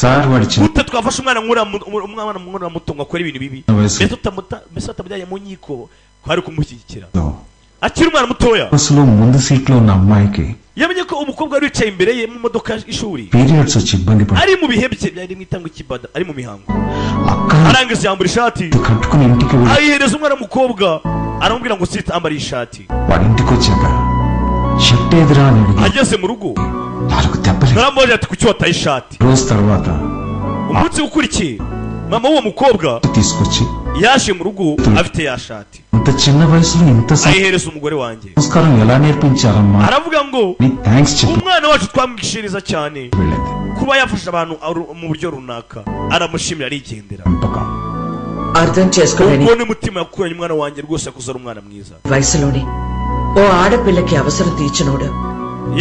సార్ వాడి చిన్న Gute twafashe umwana nk'uriya umwana nk'uriya muto ngo akore ibintu bibi. వయసు Mbese utamujyanye mu nkiko kwari kumushyigikira. Akiri umwana mutoya. బస్సులో ముందు సీట్లో ఉన్న అమ్మాయికి Yamenye ko umukobwa wari wicaye imbere ye mu modoka y'ishuri periods వచ్చి ఇబ్బంది పడి ari mu bihe bye byari mu itangwa ikibada ari mu mihango. అక్క Arangiza yambura ishati కట్టుకుని ఇంటికి వెళ్ళి ayihereza umwana w'umukobwa aramubwira ngo sita ambara iyi shati. వాడి ఇంటికి వచ్చాక షర్ట్ ఎదురా అని అడిగి Ageze mu rugo నాలుగు దెబ్బలు naramubaje ati kuki wataye ishati. రోజు తర్వాత Umunsi ukurikiye mama w'uwo mukobwa తీసుకొచ్చి yaje mu rugo afite ya shati ఇంత చిన్న వయసులో ఇంత ayihereza umugore wanjye. సంస్కారం ఎలా నేర్పించారమ్మా Aravuga ngo నీ thanks చెప్పి umwana wacu twamwishiriza cyane వెళ్ళింది. kuba yafasha abantu mu buryo runaka aramushimira arigendera. పెంపకం అర్థం చేసుకోలేని Ubwo ni mutima yakuranye umwana wanjye rwose yakuze ari umwana mwiza. వయసులోనే ఓ ఆడపిల్లకి అవసరం తీర్చినోడు.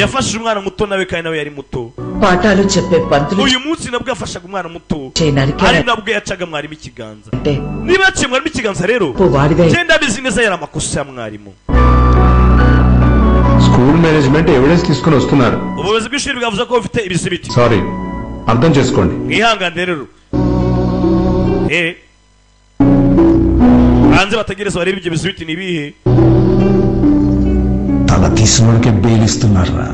Yafashije umwana muto nawe kandi nawe yari muto. పాఠాలు చెప్పే పంతులు Uyu munsi nabwo yafashaga umwana muto చేయనరికే ari nabwo yacaga mwarimu ikiganza. అంటే Niba yaciye mwarimu ikiganza rero వాడిదే. genda abizi neza yari amakosa ya mwarimu. School management evidence తీసుకుని వస్తున్నారు. Ubuyobozi bw'ishuri bwavuze ko bufite ibisibiti. Sorry అర్థం చేసుకోండి. Mwihangane rero. Hanze bategereza barebe ibyo bisibiti ni ibihe. తల తీసినోడికే బెయిల్ ఇస్తున్నారా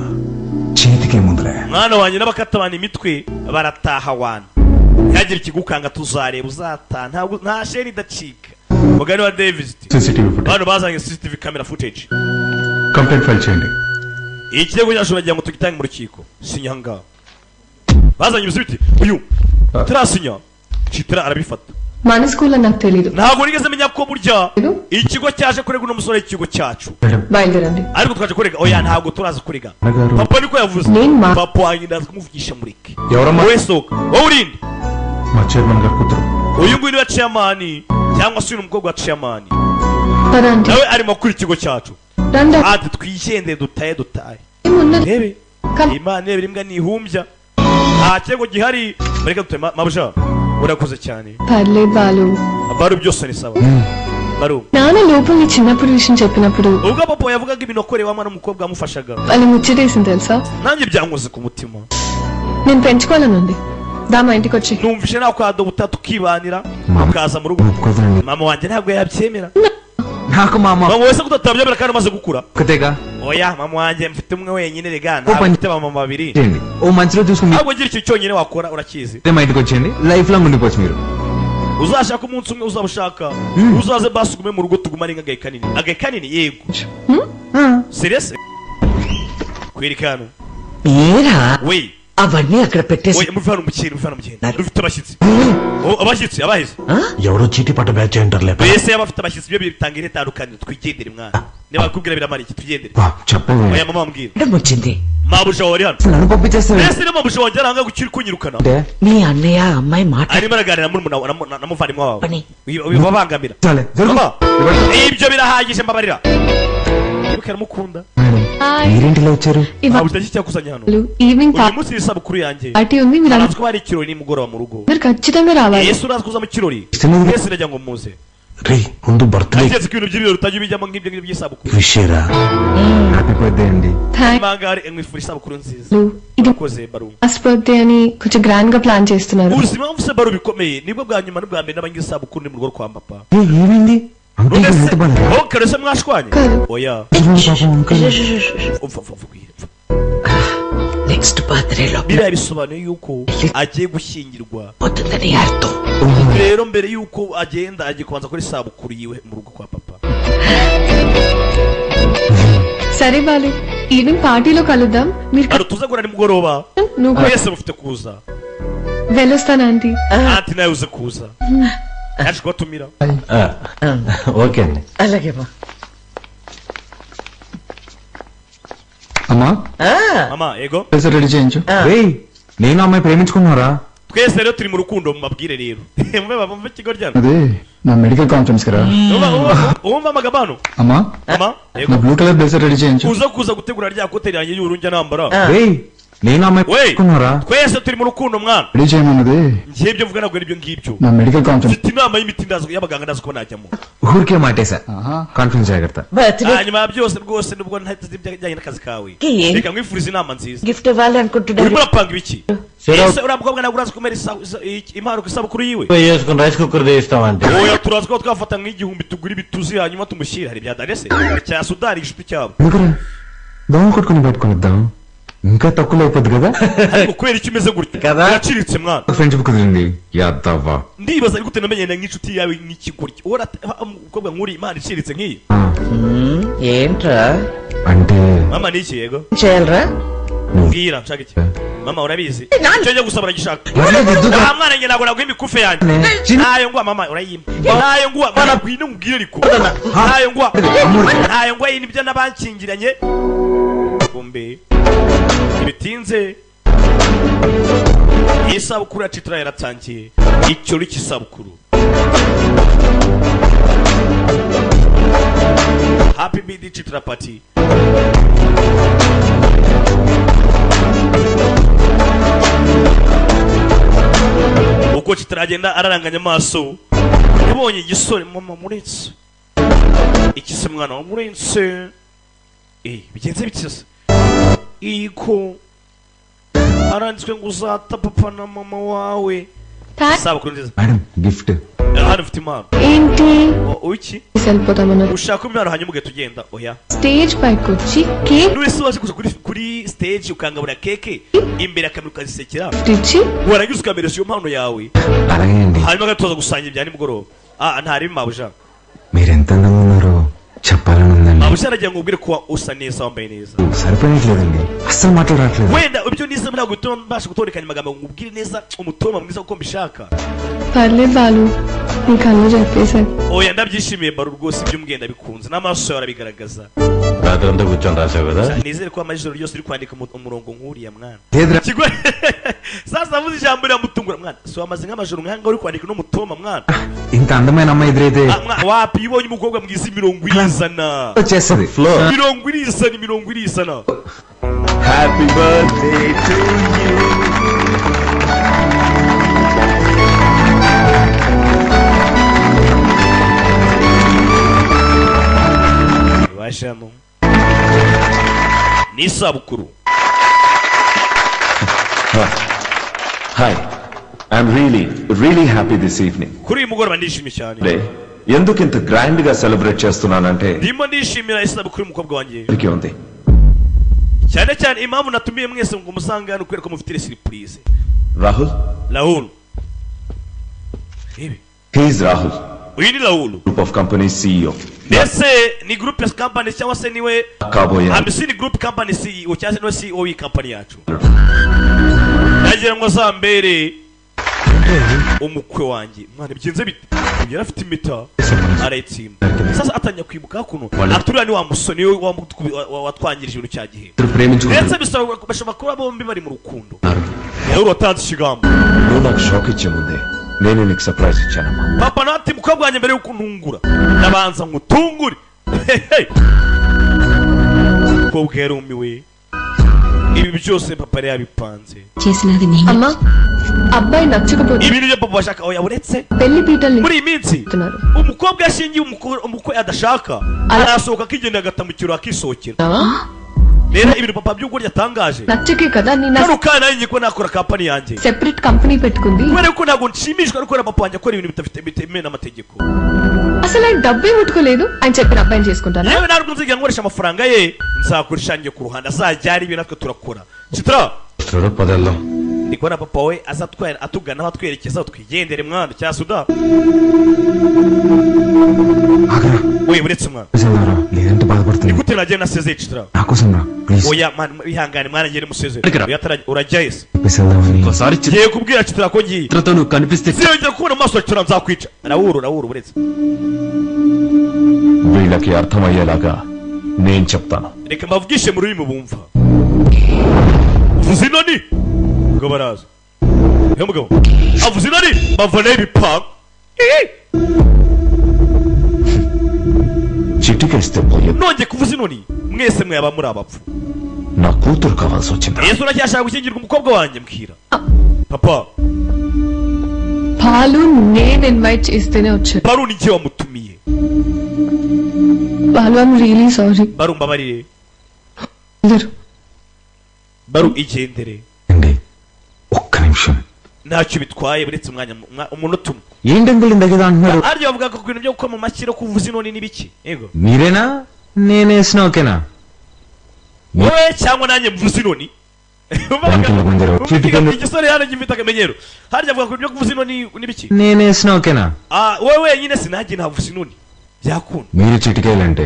చేతికే ముందులే. Mwana wanjye n'abakatabana imitwe barataha wana. Ntihagire ikigukanga tuzareba uzataha ntabwo nta sheri idacika. Mugani wa Davis. CCTV footage. Bano bazanye CCTV camera footage. Complaint file చేయండి. Ikirego cyacu bagira ngo tugitange mu rukiko. Sinya ngaho. Bazanye ibisibiti uyu turasinya Chitra arabifata. మన స్కూల్ అని నాకు తెలీదు. Ntabwo nigeze menya ko burya ikigo cyaje kurega uno musore ikigo cyacu. బయలుదేరండి. Ariko twaje kurega oya ntabwo turaza kurega. నాన్నగారు Papa niko yavuze. నేను మా Papa wanjye ndaza kumuvugisha mureke. ఎవరమ్మా? Wowe sohoka. Wowe urinde. మా చైర్మన్ గారు కూతురు. Uyu nguyu niwe chairman cyangwa se uyu ni umukobwa wa chairman. పదండి. Nawe arimo kuri ikigo cyacu. రండి. Ati twigendere dutaye dutaye. ఏమున్నది? Rebe Kam- Imana irebera imbwa ntihumbya. Nta kirego gihari mureke dutaye. Mabuja urakoze cyane. పర్లేదు Balu. Baru byose ni sawa. Baru నాన్న లోపల నీ చిన్నప్పుడు విషయం చెప్పినప్పుడు ubwo papa yavugaga ibintu akoreye wa mwana w'umukobwa wamufashaga వాళ్ళు ముచ్చటేసింది తెలుసా. nanjye byankoze ku mutima. నేను పెంచుకోవాలనుంది. దా మా ఇంటికి వచ్చి. Numvishe nakwadobuta tukibanira ukaza mu rugo. ఒప్పుకోదండి. Mama wanjye ntabwo yabyemera. నాకు మా అమ్మ Mama wese kutabyemera kandi umaze gukura. ఒక్కతేగా. Oya mama wanjye mfite umwe wenyine rega ntabwo పని- mfite abamama babiri. చేయండి ఓ మంచి రోజు చూసుకుని Ntabwo ngira ikintu cyonyine wakora urakizi. మా ఇంటికి వచ్చేయండి లైఫ్ లాంగ్ ఉండిపోవచ్చు మీరు. Uzashaka umunsi umwe uzaba ushaka uzaze basi ugume mu rugo tugumane nk'agahe kanini agahe kanini yego. Serious kwereka hano. ఏరా We అవన్నీ అక్కడ పెట్టేసి we muve hano mukire muve hano mukire dufite abashyitsi. Oh, abashyitsi abahise ఎవరో చీటీ పట్ట బ్యాచ్ అంటారులే. mbese yaba afite abashyitsi ibyo bitanga iri tandukaniro twigendere mwana niba bakubwira biramara iki tugendere. చెప్పవే. Oya mama mbwira. Madam వచ్చింది. Mabuja wawe ari hano. నన్ను పంపించేస్తాను. Mbese niba mabuja wanjye aranga gukiri kunyirukana. మీ అన్నయ్య అమ్మాయి మాట Arimo araganira na murumuna na muvandimwe wawe పని bibabangamira. చాలే జరుగు. Mama ibyo birahagije mbabarira. Ibuka aramukunda. Hi. మీరేంటి ఇలా వచ్చారు? Ntabwo utajya icyakuzanye hano. Evening Uyu munsi ni isabukuru yanjye. Party ఉంది మీరు Arazi ko hari ikirori nimugoroba mu rugo. అందరు ఖచ్చితంగా రావాలి. Yesu urazi kuza mu kirori. ఇష్టం Mwese ndagira ngo muze. రే ముందు birthday Naketse ko ibintu by'ibirori utajya ubijyamo nk'ibyo ngibyo by'isabukuru. విషయరా. Happy birthday అండి. Thank Mangare nkwifurije isabukuru nziza. ఇది Urakoze Baru. Last birthday అని కొంచెం గ్రాండ్ గా ప్లాన్ చేస్తున్నారు. Uzi impamvu se Baru bikomeye nibwo bwa nyuma n'ubwa mbere n'abangize isabukuru ni mu rugo kwa papa. ఏమైంది? Uncle se mwashwanye? Oya. Umva, umva, umva. Next birthday లో Biriya bisobanuye yuko agiye gushyingirwa. పోతుందని అర్థం. Rero mbere yuko agenda agiye kubanza kuri sabukuru yiwe mu rugo kwa papa. సరే బాలు, ఈవినింగ్ పార్టీలో కలుద్దాం. మీరు Hano tuza guhura nimugoroba. నువ్వు కూడా. Mwese mufite kuza. వెళ్ళొస్తాను aunty. Aunty nawe uze kuza, yaje kubatumira. Okay అండి. అలాగేమా. అమ్మా. Mama, ego. Ready చేయించు. రేయ్, నేను అమ్మాయి ప్రేమించుకున్నారా? Twese rero turi mu rukundo, mubabwire rero mube bumve ikigo ryano. అదే నా మెడికల్ కాన్ఫరెన్స్ కదా. Wumva amagabano. అమ్మా. Mama, ego. నా blue colour blazer ready చేయించు. Uza kuza gutegura rya kote ryanjye y'ubururu njya nambara. రేయ్, నేను అమ్మాయి We, ప్రేమించుకున్నారా? twese turi mu rukundo mwana. Ready చేయమన్నది. Njye ibyo mvuga ntabwo ari ibyo ngibyo. నా medical conference. Mfite inama y'imiti ndazi y'abaganga, ndazi ko najyamo. ఊరికే మాటేశా, కాన్ఫరెన్స్ జాగ్రత్త. Birthday Hanyuma ya byose rwose, nubwo ntazi ibijyanye n'akazi kawe, కి ఏం reka nkwifurize inama nziza. Gift ఇవ్వాలనుకుంటున్నారు? Urimo urapanga ibiki ese? Uriya mukobwa ntabwo urazi kumera impano ku isabukuru yiwe. చేసుకుని rice cooker తీస్తామంటే. Oya, turazi ko twafata nk'igihumbi tugura ibituzi hanyuma tumushyire hari ibya darese cya sudari inshuti cyabo. ఎందుకురా దోమ కొట్టుకుని పెట్టుకునిద్దాం, ఇంకా తక్కువ అయిపోద్ది కదా. Ariko kubera icyo umeze gutya Kada? Biraciriritse mwana. Friendship కుదిరింది యాదవ్వా. Ndibaza ari gute namenye nk'inshuti yawe nk'ikigoryi uhora umukobwa nk'uri imana iciriritse nk'iyi. ఏంట్రా? అంటే Mama, ni iki? Yego. చేయాలరా? Mbwira nshaka iki mama, urabizi icyo njya gusaba uragishaka. Nta mwana, njye ntabwo naguha imikufe yanjye, ntayo nguha mama, urayimpa, ntayo nguha mama, ngwino nkubwire, ariko ntayo nguha, ntayo nguha. Iyi nibyo nabankingiranye kumbe ntibitinze iyi sabukuru yacu itura yaratangiye ikirori cy'isabukuru. Happy birthday Chitra party. Uko Chitra agenda araranganya amaso yabonye igisore. Mama, muretse iki se mwana wa muretse bigenze bitse iko aranditswe ngo uzata papa na mama wawe. Isabukuru nziza. Madam, gift. Hano ufite impano. ఏంటి? Iki వెళ్ళిపోతామన్నారు. Ushaka impano hanyuma ugahita ugenda? Oya. Stage పైకి వచ్చి cake None se waje kuza kuri stage ukangabura keke imbere akamera ukazisekera, ఇచ్చి warangiza ukamereza iyo mpano yawe, అలాగే అండి. Hanyuma agatoza gusangira ibya nimugoroba. Ah, ntari mabuja. మీరు ఎంత అందంగా ఉన్నారో చెప్పాలని ఉందండి. Mabuja aragira ngo ubwire ko usa neza, wambaye neza. సరిపోయట్లేదండి, అస్సలు మాటలు రావట్లేదు. Wenda ibyo nize ntabwo bituma mbasha gutondekanya amagambo ngo ubwire neza umutoma mwiza uko mbishaka. పర్లేదు బాలు, నీకు అన్నీ చెప్పేశాను. Oya, ndabyishimiye Baru, rwose ibyo umbwiye ndabikunze n'amaso yawe arabigaragaza. రాత్రంతా కూర్చొని రాసావు కదా. Nizere ko amajoro yose uri kwandika umurongo nk'uriya mwana. లేదురా. Kigo sasa avuze ijambo riramutungura mwana, si wamaze nk'amajoro nk'anga uri kwandika no mutoma mwana. ఇంత అందమైన అమ్మాయి ఎదురైతే Ah, mwana, wapi, iyo ubonye umukobwa mwiza imirongo irizana. వచ్చేస్తుంది. Flow. Imirongo irizana, imirongo irizana. Happy birthday to you. Bajamo ni isabukuru. Hi, I'm really really happy this evening. Kuri uyu mugoroba ndishimye cyane. ఎందుకు ఇంత గ్రాండ్ గా సెలబ్రేట్ చేస్తున్నానంటే Ndimo ndishimira isabukuru y'umukobwa wanjye. ఇక్కడికి ఉంది. Cyane cyane impamvu natumiye mwese ngo musange hano kubera ko mufite surprise. Rahul. Rahul, ibi he's Rahul, uyu ni Rahul, group of company CEO. Mbese ni group company cyangwa se niwe కాబోయే Ambisini group company CEO cyangwa se niwe CEO w'iyi company yacu. Yagira ngo azambere umukwe wanjye mwana. Bigenze bite? Yari afite impeta arayitsimba, sasa atangira kwibuka hakuno aturiya ni wa musore niwe watwangirije ibintu cya gihe. ఇద్దరు ప్రేమించుకుంటారు. Ndetse bisaba bashobora kuba bombi bari mu rukundo. Rero watanze ikigambo. నువ్వు నాకు షాక్ ఇచ్చే ముందే నేను నీకు సర్ప్రైజ్ ఇచ్చానమ్మా. Papa nawe ati mukobwa wanjye, mbere yuko untungura ndabanza ngutungure. Mukobwa yarumiwe, ibi byose papa yari yabipanze. చేసినది నేను. అమ్మా, అబ్బాయి నచ్చకపోతే Ibintu byo papa bashaka, oya, uretse పెళ్లి పీటల్ని muri iyi minsi చెప్తున్నారు. Umukobwa yashingiye umukwe adashaka arasohoka akigenda agata mu kiro akisohokera. Rero ibintu papa by'ukuri yatangaje నచ్చకే కదా నీ నా kano kana nanjye ko nakora kampani yanjye separate company పెట్టుకుంది. Kubera ko ntabwo nshimishwa no kubona papa wanjye akora ibintu bidafite bitemewe n'amategeko. అసలు ఆయన డబ్బే ముట్టుకోలేదు ఆయన చెప్పిన అబ్బాయిని చేసుకుంటానా? Yewe ntabwo nzigera nkoresha amafaranga ye, nzakora ishangiye ku ruhande azajyara ibyo natwe turakora. Chitra, వస్తున్నాడు పదెళ్దాం. Ndi kubona papa we aza atugana aho atwerekeza twigendere mwana cya Suda. We uretse mwana వెళ్దాంరా, లేదంటే బాధపడుతుంది. Ni gute nagenda nasezeye Chitra? నా కోసం రా please. Oya man, ihangane mwana, ngende musezeye. Oya, urajya ese? చెప్పేసి వెళ్దామని. ఒక్కసారి Ngiye kubwira Chitra ko ngiye. చిత్రతో నువ్వు కనిపిస్తే Sinongera kubona mu maso ya Chitra, nzakwica. Rawuru rawuru uretse. వీళ్ళకి అర్థమయ్యేలాగా నేను చెప్తాను. Reka mbavugishe mu rurimi bumva. Uvuze inoni ngo baraza. Yo mugabo avuze inoni bavana ibipangu. చిటికేస్తే పోయే. Nongeye kuvuza inoni mwese mwaba muri abapfu. నా కూతురు కావాల్సి వచ్చిందా? Yesu uracyashaka gushyingirwa umukobwa wanjye mbwira papa. Balu నేను ఇన్వైట్ చేస్తేనే వచ్చాడు. Baru ni njye wamutumiye. Balu I'm really sorry. Baru mbabarire. అందరూ Baru igendere. అండి ఒక్క నిమిషం. Ntacyo bitwaye uretse umwanya umunota umwe. ఏంటి అంకుల్ ఇందాక ఏదో అంటున్నారు? Arya bavuga ko ibintu byo gukoma amashyi no kuvuza inoni n'ibiki yego. మీరేనా నేనేసిన ఓకేనా? Wowe cyangwa nanjye mvuze inoni. వెనకింద గుంజరు. చిటికెళ్ళు. Igisore hano gifite akamenyero. Harya avuga ku bintu byo kuvuza inoni n'ibiki. నేనేసిన ఓకేనా? Ah, wowe wenyine sinajye ntavuza inoni byakunda. మీరు చిటికేయాలంటే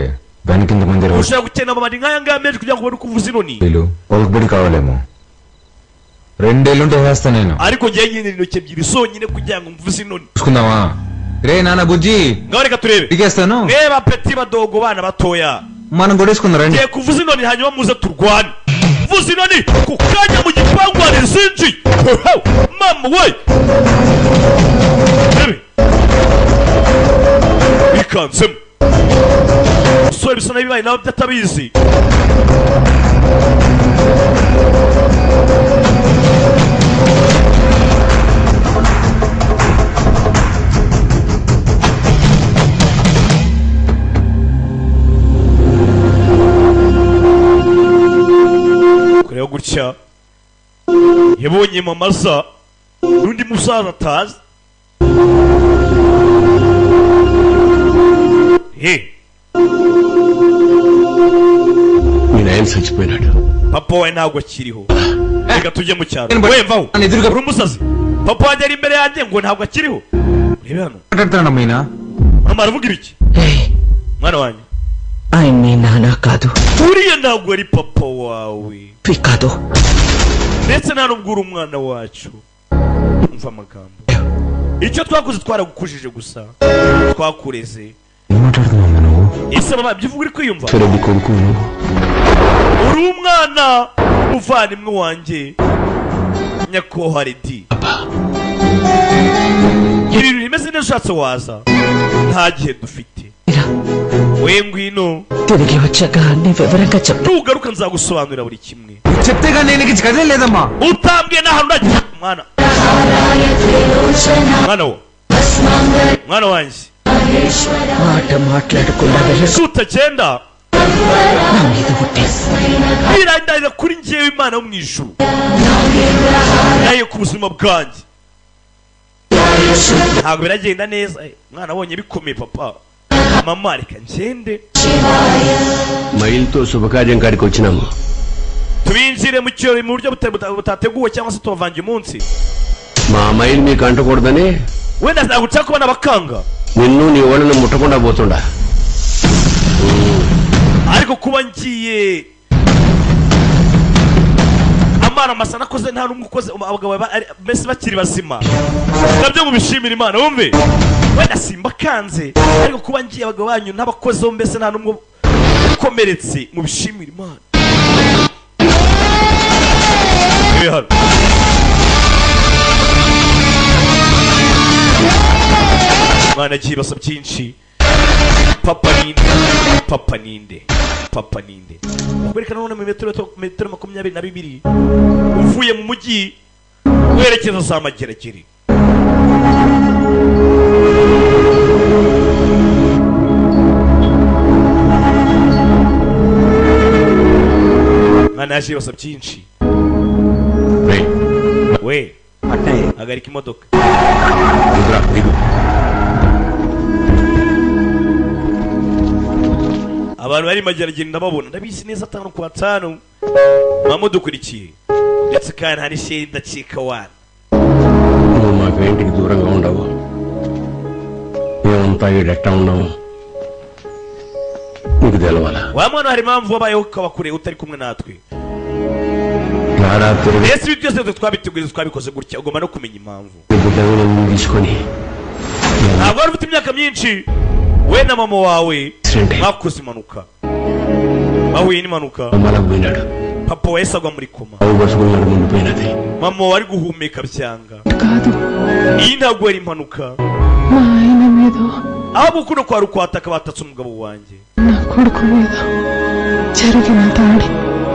వెనకింద మంది Ushobora gukena amabandi nk'aya ngaya menshi kugira ngo ubone uko uvuza inoni. రోజులు పలుకుబడి కావాలేమో. రెండేళ్ళుంటే వేస్తా నేను. Ariko njyewe nyine intoki ebyiri zonyine kugira ngo mvuze inoni. చూసుకుందామా? రే నాన్న బుజ్జి Ngaho reka turebe. చిటికేస్తాను. Mweba peti badogo bana batoya, మనం కొడేసుకుందాం రండి. ngiye kuvuza inoni hanyuma muze turwane. Vuza inoni ku kanya mu gipangu hari zinji. Mama we rebe bikanzemo umusore bisa nabibaye nawe byatabizi. Kureba gutya yabonye mama aza n'undi musaza atazi. He మీ నాయన చచ్చిపోయినాడు. Papa we ntabwo akiriho, reka tujye mu cyaro. We mvaho uri umusazi. Papa wanjye ari imbere yanjye ngo ntabwo akiriho. Urebe hano మాట్లాడుతున్నాడు Meena. Mama aravuga ibiki? Mwana wanjye ఆయన మీ నాన్న కాదు. Uriya ntabwo ari papa wawe కాదు. Ndetse nta nubwo uri umwana wacu. Umva amagambo, icyo twakoze twaragukujije gusa, twakureze. ఏం మాట్లాడుతున్నావు నువ్వు? Ese mama ibyo uvuga uri kwiyumva? Reddy కొడుకు నువ్వు. Uri umwana umuvandimwe wanjye nyakubahwa Redi. Ibintu bimeze neza ushatse waza, nta gihe dufite. We ngwino తిరిగి వచ్చాక అన్ని వివరంగా చెప్తా. Nugaruka nzagusobanurira buri kimwe. చెప్తే కానీ నేను నీకు కదలేదమ్మా. Utambwiye n'ahantu uragiye mwana. Mwana wo mwana wanjye మాట మాట్లాడకుండా వెళ్ళ. Utagenda నా మీద ఒట్టేసి. Birandarira kuri njyewe Imana yo mu ijuru nayo ku buzima bwanjye ntabwo biragenda neza. Mwana abonye bikomeye papa mama reka ngende. మైల్తో శుభకార్యం కాడికి వచ్చినాము. Tubinjire mu kirori mu buryo butateguwe cyangwa se tubavange umunsi. మా మైల్ మీకు అంటకూడదని wenda ntabwo nshaka kubona abakanga. నిన్ను నీ వాళ్ళని ముట్టకుండా పోతుండా. Ariko kuba ngiye amara masa nakoze nta n'umwe ukoze abagabo mbese bakiri bazima nabyo mubishimira Imana wumve. Wenda simbakanze ariko kuba ngiye abagabo banyu n'abakozi bo mbese nta n'umwe ukomeretse mubishimira Imana. Ibi hano mwana agiye ibasa byinshi. Papa ninde papa ninde papa ninde. Bakwereka none mu metero 22 uvuye mu mujyi werekeza za Mageragere. Mwana yaje yibaza byinshi. We hagarika imodoka. Abantu bari mageragere ndababona ndabizi neza 5 kwa 5 mamudukurikiye ndetse kandi hari sheri ndacika wana. నువ్వు మాకు ఇంటికి దూరంగా ఉండవు, మేమంతా ఎట్లా ఉన్నాము నీకు తెలవాలా? Wa mwana hari impamvu wabayeho ukaba kure utari kumwe natwe. Ese ibi byose twabiteguye twabikoze gutya ugomba no kumenya impamvu. Ntabwo wari ufite imyaka myinshi we na mama wawe bakoze impanuka, bahuye n'impanuka, papa wahise agwa muri koma, mama wari guhumeka byanga. Iyi ntabwo yari impanuka, ahubwo kuno kwari ukwataka batatse umugabo wanjye.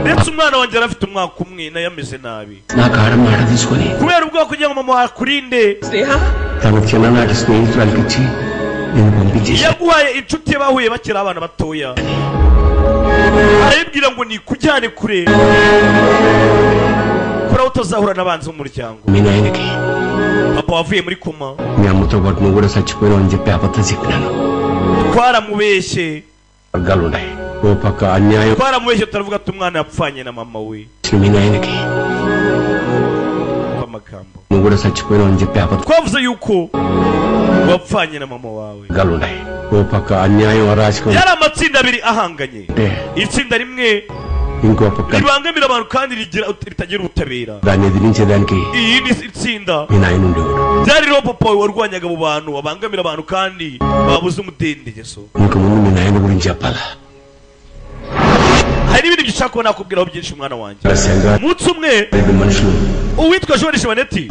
Ndetse umwana wanjye yari afite umwaka umwe nayo ameze nabi kubera ubwoba kugira ngo mama akurinde. Yaguhaye inshuti ye bahuye bakiri abana batoya, arayibwira ngo nikujyane kure kuri aho utazahura n'abanzi b'umuryango. Papa wavuye muri koma twaramubeshye, twaramubeshye turavuga ati umwana yapfanye na mama we. Amagambo twavuze yuko wapfanye na mama wawe. Yari amatsinda abiri ahanganye, itsinda rimwe ribangamira abantu kandi ritagira ubutabera, iyindi itsinda ryari ririho papa wawe warwanyaga abo bantu babangamira abantu kandi babuze umudendezo. Hari n'ibindi byinshi kuba nakubwiraho byinshi mwana wanjye. Umunsi umwe uwitwa George Vanetti,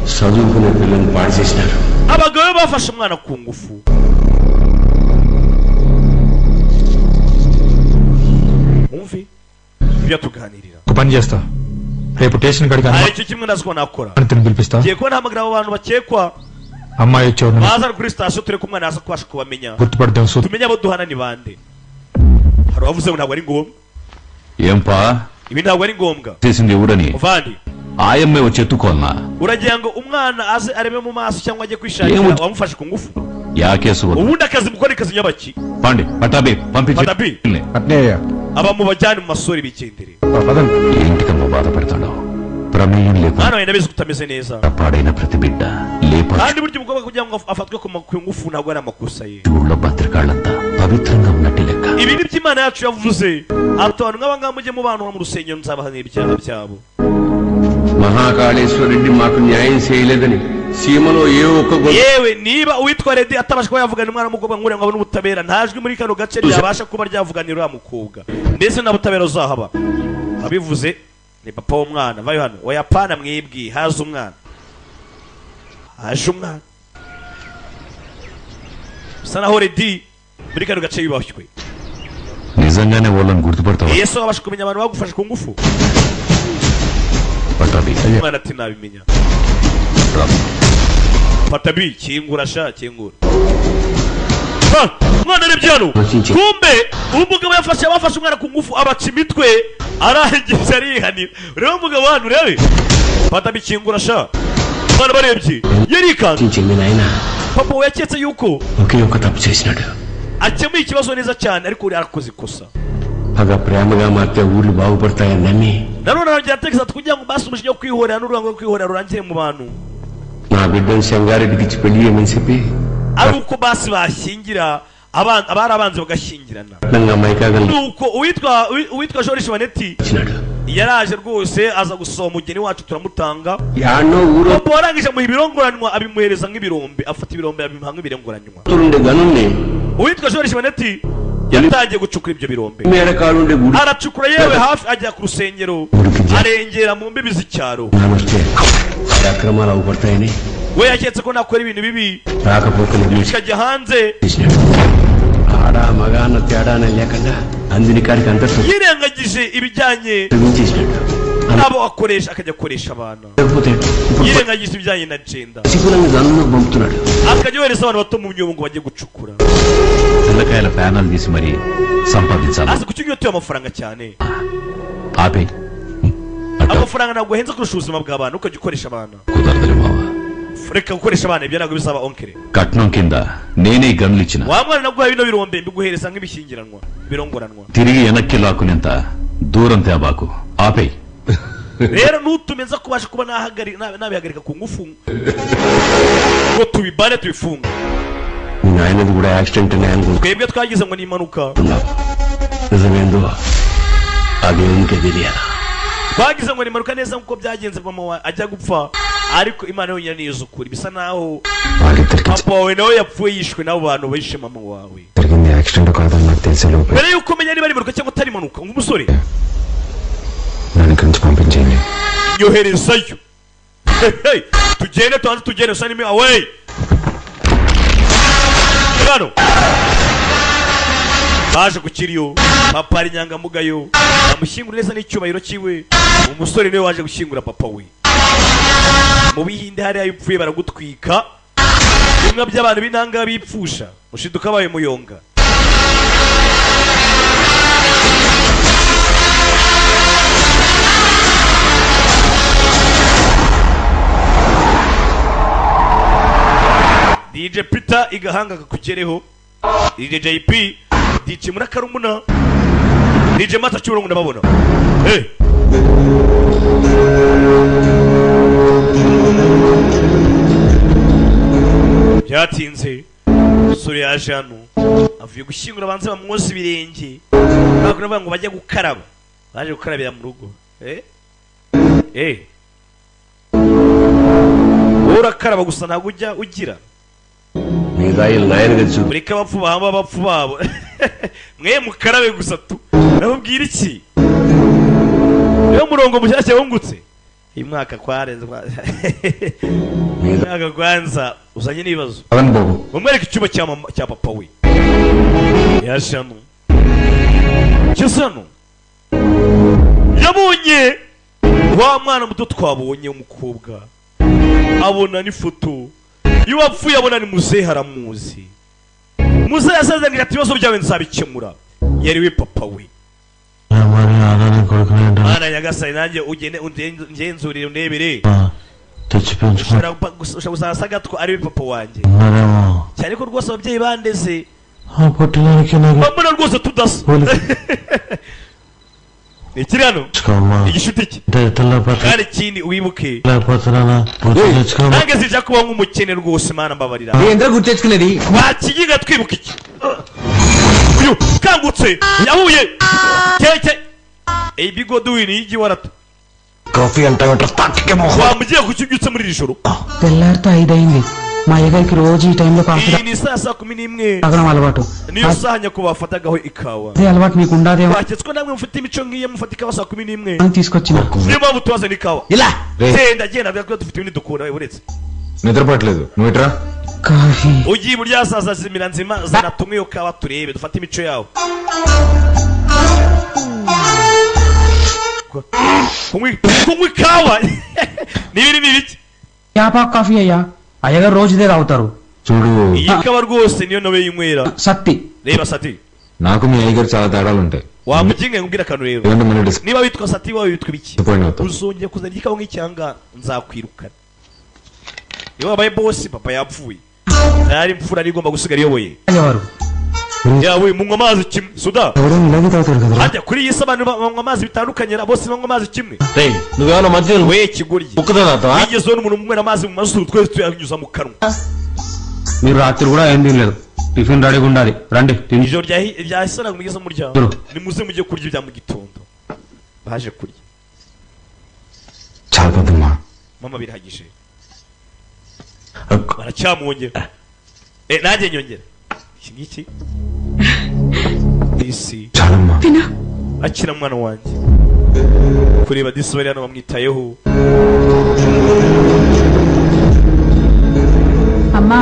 abagabo be bafashe umwana ku ngufu. Mwumve ibyo tuganirira. ఒక పని చేస్తా, రేపు స్టేషన్ కాడికి Hari icyo kimwe ndazi ko nakora. అతను పిలిపిస్తా. Ngiye kuba nahamagara abo bantu bakekwa అమ్మాయి వచ్చేవారు baza kuri sitasiyo tureke umwana aza kubasha kubamenya, గుర్తుపడతాం. సూ tumenye abo duhana ni bande. Hari uwavuze ngo ntabwo ari ngombwa. ఏంపా Ibi ntabwo ari ngombwa చేసింది ఎవడని muvandi. ఆయమ్మే వచ్చి ఎత్తుకోనా? Uragira ngo umwana aze arebe mu maso cyangwa ajye kwishakira Yewe. wamufashe ku ngufu? Yeah case వద్దు. Ubundi akazi mukora ikazi nyabaki. పండి పటాబి పంపించు. Patabi aba mubajyane mu masuri bigendere. ఏంటికమ్మా బాధపడతాడు? ప్రమేయం లేకుండా Mwana wawe ndabizi ko utameze neza, పాడైన ప్రతి బిడ్డ లేపా kandi burya umukobwa kugira ngo afatwe ku ngufu ntabwo ari amakosa ye. ఊళ్ళో భద్రకాళ్ళంతా పవిత్రంగా ఉన్నట్టు లెక్క. Ibi ni byo Imana yacu yavuze, ati abantu nk'aba ngaba mujye mubanura mu rusengero nzabahanira ibyaha byabo. Mahakaleshwar Reddy మాకు న్యాయం చేయలేదని సీమలో ఏ ఒక్క Yewe niba uwitwa Redi atabasha kuba yavugana umwana w'umukobwa nk'uriya ngo abone ubutabera, nta jwi muri kano gace ryabasha kuba ryavuganira uriya mukobwa, ndetse nta butabera uzahaba. Abivuze ni papa w'umwana. Vayo hano oya pana mwibwi, haza umwana, haje umwana bisa naho Redi muri kano gace yubashywe. నిజంగానే వాళ్ళని గుర్తుపడతావా? Yesu wabasha kumenya abantu bagufashe ku ngufu? Patabi Umwana ati nabimenya. Patabi kingura sha kingura. Umwana arebye hano, kumbe umugabo yafashe abafashe umwana ku ngufu abaca imitwe arangije arihanira. Urebe umugabo hano urebe. Patabi kingura sha. Umwana barebye yarikanze. మీ నాయన Papa we yaketse yuko ఒకే ఒక తప్పు చేసినాడు. akemuye ikibazo neza cyane, ariko uri arakoze ikosa. పగ ప్రేమగా మారితే ఊర్లు బాగుపడతాయని నమ్మి Nanone arongera atekereza ati kugira ngo basi umujinya wo kwihorera n'urwango rwo kwihorera rurangire mu bantu, నా బిడ్డను సంగారెడ్డికి ఇచ్చి పెళ్లి చేయమని చెప్పి ari uko basi bashyingira abari abanzi bagashyingirana. రత్నంగా మైకాగల్ Nuko uwitwa George Vanetti ఇచ్చినాడు. yaraje rwose aza gusoma umugeni wacu turamutanga. యాడనో ఊరు Papa warangije amuha ibirongoranwa abimuhereza nk'ibirombe, afata ibirombe abimuha nk'ibirongoranwa. ఉండే గనుల్ని Uwitwa George Vanetti yatangiye gucukura ibyo birombe, మేడ కాడుండే గుడి aracukura yewe hafi ajya ku rusengero, arengera mu mbibi z'icyaro. వస్తే అక్రమాలు అవుపడతాయని We yaketse ko nakora ibintu bibi రాకపోకలు bikajya hanze. చేసినాడు. ఆడ మగ అన్న తేడానే లేకుండా అందిని కాడికి అంతా Yirengagije ibijyanye తగ్గించేసినాడు. n'abo akoresha akajya akoresha abana, లేకపోతే ఇప్పుడు yirengagije ibijyanye na gender, పసిపిల్లని గనుల్లోకి పంపుతున్నాడు. akajya yohereza abantu bato mu myobo ngo bajye gucukura. పిల్లకాయల ప్యానల్ తీసి మరీ సంపాదించాలి. Azi kuki unyotewe amafaranga cyane? ఆపే. Amafaranga ntabwo ahenze kurusha ubuzima bw'abantu, ukajya ukoresha abana. కుదరదులే బావా. Reka gukoresha abana, ibyo ntabwo bizaba, oncle. కట్నం కింద నేనే ఈ గన్లు ఇచ్చిన. Wa mwana, naguhaye bino birombe, mbiguhereza nk'ibishyingiranwa, birongoranwa. తిరిగి వెనక్కి లాక్కునేంత దూరం తేబాకు, ఆపేయ్. Rero ntutume nza kubasha kuba nabihagarika ku ngufu ngo tubibane, tubifunge. మీ నాయనది కూడా యాక్సిడెంట్ అనే అనుకుంటున్నావు. Twebwe twagize ngo ni impanuka. నిజమేందో ఆ దేవునికే తెలియాలి. Twagize ngo ni impanuka neza nkuko byagenze mama wa ajya gupfa, ariko Imana yonyine niyo izi ukuri. Bisa naho వాళ్ళిద్దరికి papa wawe nawe yapfuye yishwe n'abo bantu bishe mama wawe. జరిగింది యాక్సిడెంట్ కాదని నాకు తెలిసే లోపే Mbere yuko umenya niba ari impanuka cyangwa atari impanuka, umusore, నన్ను ఇక్కడి నుంచి పంపించేయండి. Nyoherezayo. Hey, tugende, tubanze tugende, send me away. Hano baje ku kiriyo, papa ari inyangamugayo, bamushyingura neza n'icyubahiro cyiwe. Umusore niwe waje gushyingura papa we. Mu Bihinde hariya iyo upfuye baragutwika, bimwe by'abantu b'intanga bipfusha, ushiduka abaye muyonga. DJ Peter igahanga kakugereho, DJ JP, DJ Murakarumuna, DJ Mata Cyurungu, ndababona. Hey, byatinze, umusore yaje hano avuye gushyingura, abanze bamwoza ibirenge, bakora bavuga ngo bajye gukaraba, baje gukarabira mu rugo. Eh eh, wowe urakaraba gusa, ntabwo ujya ugira. మీ నాయనగా చూడు. Mureke abapfu bahamba abapfu babo, mwe mukarabe gusa tu. Nababwira iki, niyo murongo mushyashya wungutse uyu mwaka kwarenze mwaka kwanza uzanye n'ibibazo. పదండి బాబు. Bamwereka icyumba cya mama, cya papa we. Yaje hano, ngeze hano yabonye wa mwana muto twabonye w'umukobwa, abona n'ifoto iyo wapfuye, abona ni muzehe, aramuzi. Muzehe yasezeranyije ati ibibazo byawe nzabikemura. Yari we papa we. Mana nyagasani, nanjye ugende ungenzurire, undebere, ushobora gusanga asa gato ari we papa wanjye cyane ko rwose ababyeyi bandeze bambona rwose tudasa. Ni ikiri hano igishuti cye. Kandi ikindi wibuke, nange zijya kuba nk'umukene rwose. Mana mbabarira. ఏంద్ర గుర్తు తెచ్చుకునేది? Wakiyiga twibuka iki? Uyu kangutse yahuye keke ebi Godwin y'igiwarata. Coffee అంటావంట తాటికే మొహం. Wamugiye kukibyutse muri iri joro? తెల్లారితో ఐదయింది. మా అయ్యగారికి రోజు ఈ టైంలో coffee Iyi ni saa 11. తాగడం అలవాటు. Niyo saha nyakubahwa afatagaho ikawa. అదే అలవాటు మీకు ఉండాదేమో Waketswe namwe mufite imico nk'iyo mufata ikawa saa 11. అని తీసుకొచ్చిన. Niyo mpamvu tubazana ikawa. ఇలా Genda genda, bwa dufite ibindi dukura we uretse. నిద్ర పట్టలేదు, నువ్వు ఇట్రా. Coffee. Ugiye iburyo hazaza zimira nzima, zana tumwe iyo kawa turebe, dufate imico yawe. Kunywa ikawa ni ibiri, ni ibiki? యాపాకు coffee అయ్యా, అయ్యగారు రోజు ఇదే తాగుతారు. చూడు, Iyi kawa rwose niyo nawe yinywera. Satti. Reba Sati. నాకు మీ అయ్యగారు చాలా తేడాలు ఉంటాయి. Wamuginga nkubwira akantu rero. ఏమంటే మనం Niba witwa Sati, wawe witwa ibiki? Disappoint అవుతాం. Uzongera kuzana igikawa nk'icyanga nzakwirukana. Iyo wabaye bosi, papa yapfuye, yari imfura, ari igomba gusigara iyoboye. అయ్యవారు. Yawe munywa amazi kimwe suda. ఎవడో ఇలాగే తాగుతాడు కదరా. Hajya kuri iyi si abantu banywa amazi bitandukanye na bose banywa amazi kimwe. నువ్వేమన్నా మధ్య We kigoryi, ముక్కుతో తాగుతావా? wigeze ubona umuntu unywera amazi mu mazuru? Twese tuyanyuza mu kanwa. మీరు రాత్రి కూడా ఏం తినలేదు, టిఫిన్ రెడీగా ఉండాలి, రండి తిని Ijoro ryahise ntabwo mugeze murya. Dore. Nimuze mujye kurya ibya mu gitondo. Baje kurya. చాలా పెద్దమ్మా. Mama, birahagije. Baracyamwongera. Eh, nanjye nyongera iki ngiki disi. చాలమ్మా. Akira mwana wanjye. Kureba disi bari hano bamwitayeho. అమ్మా,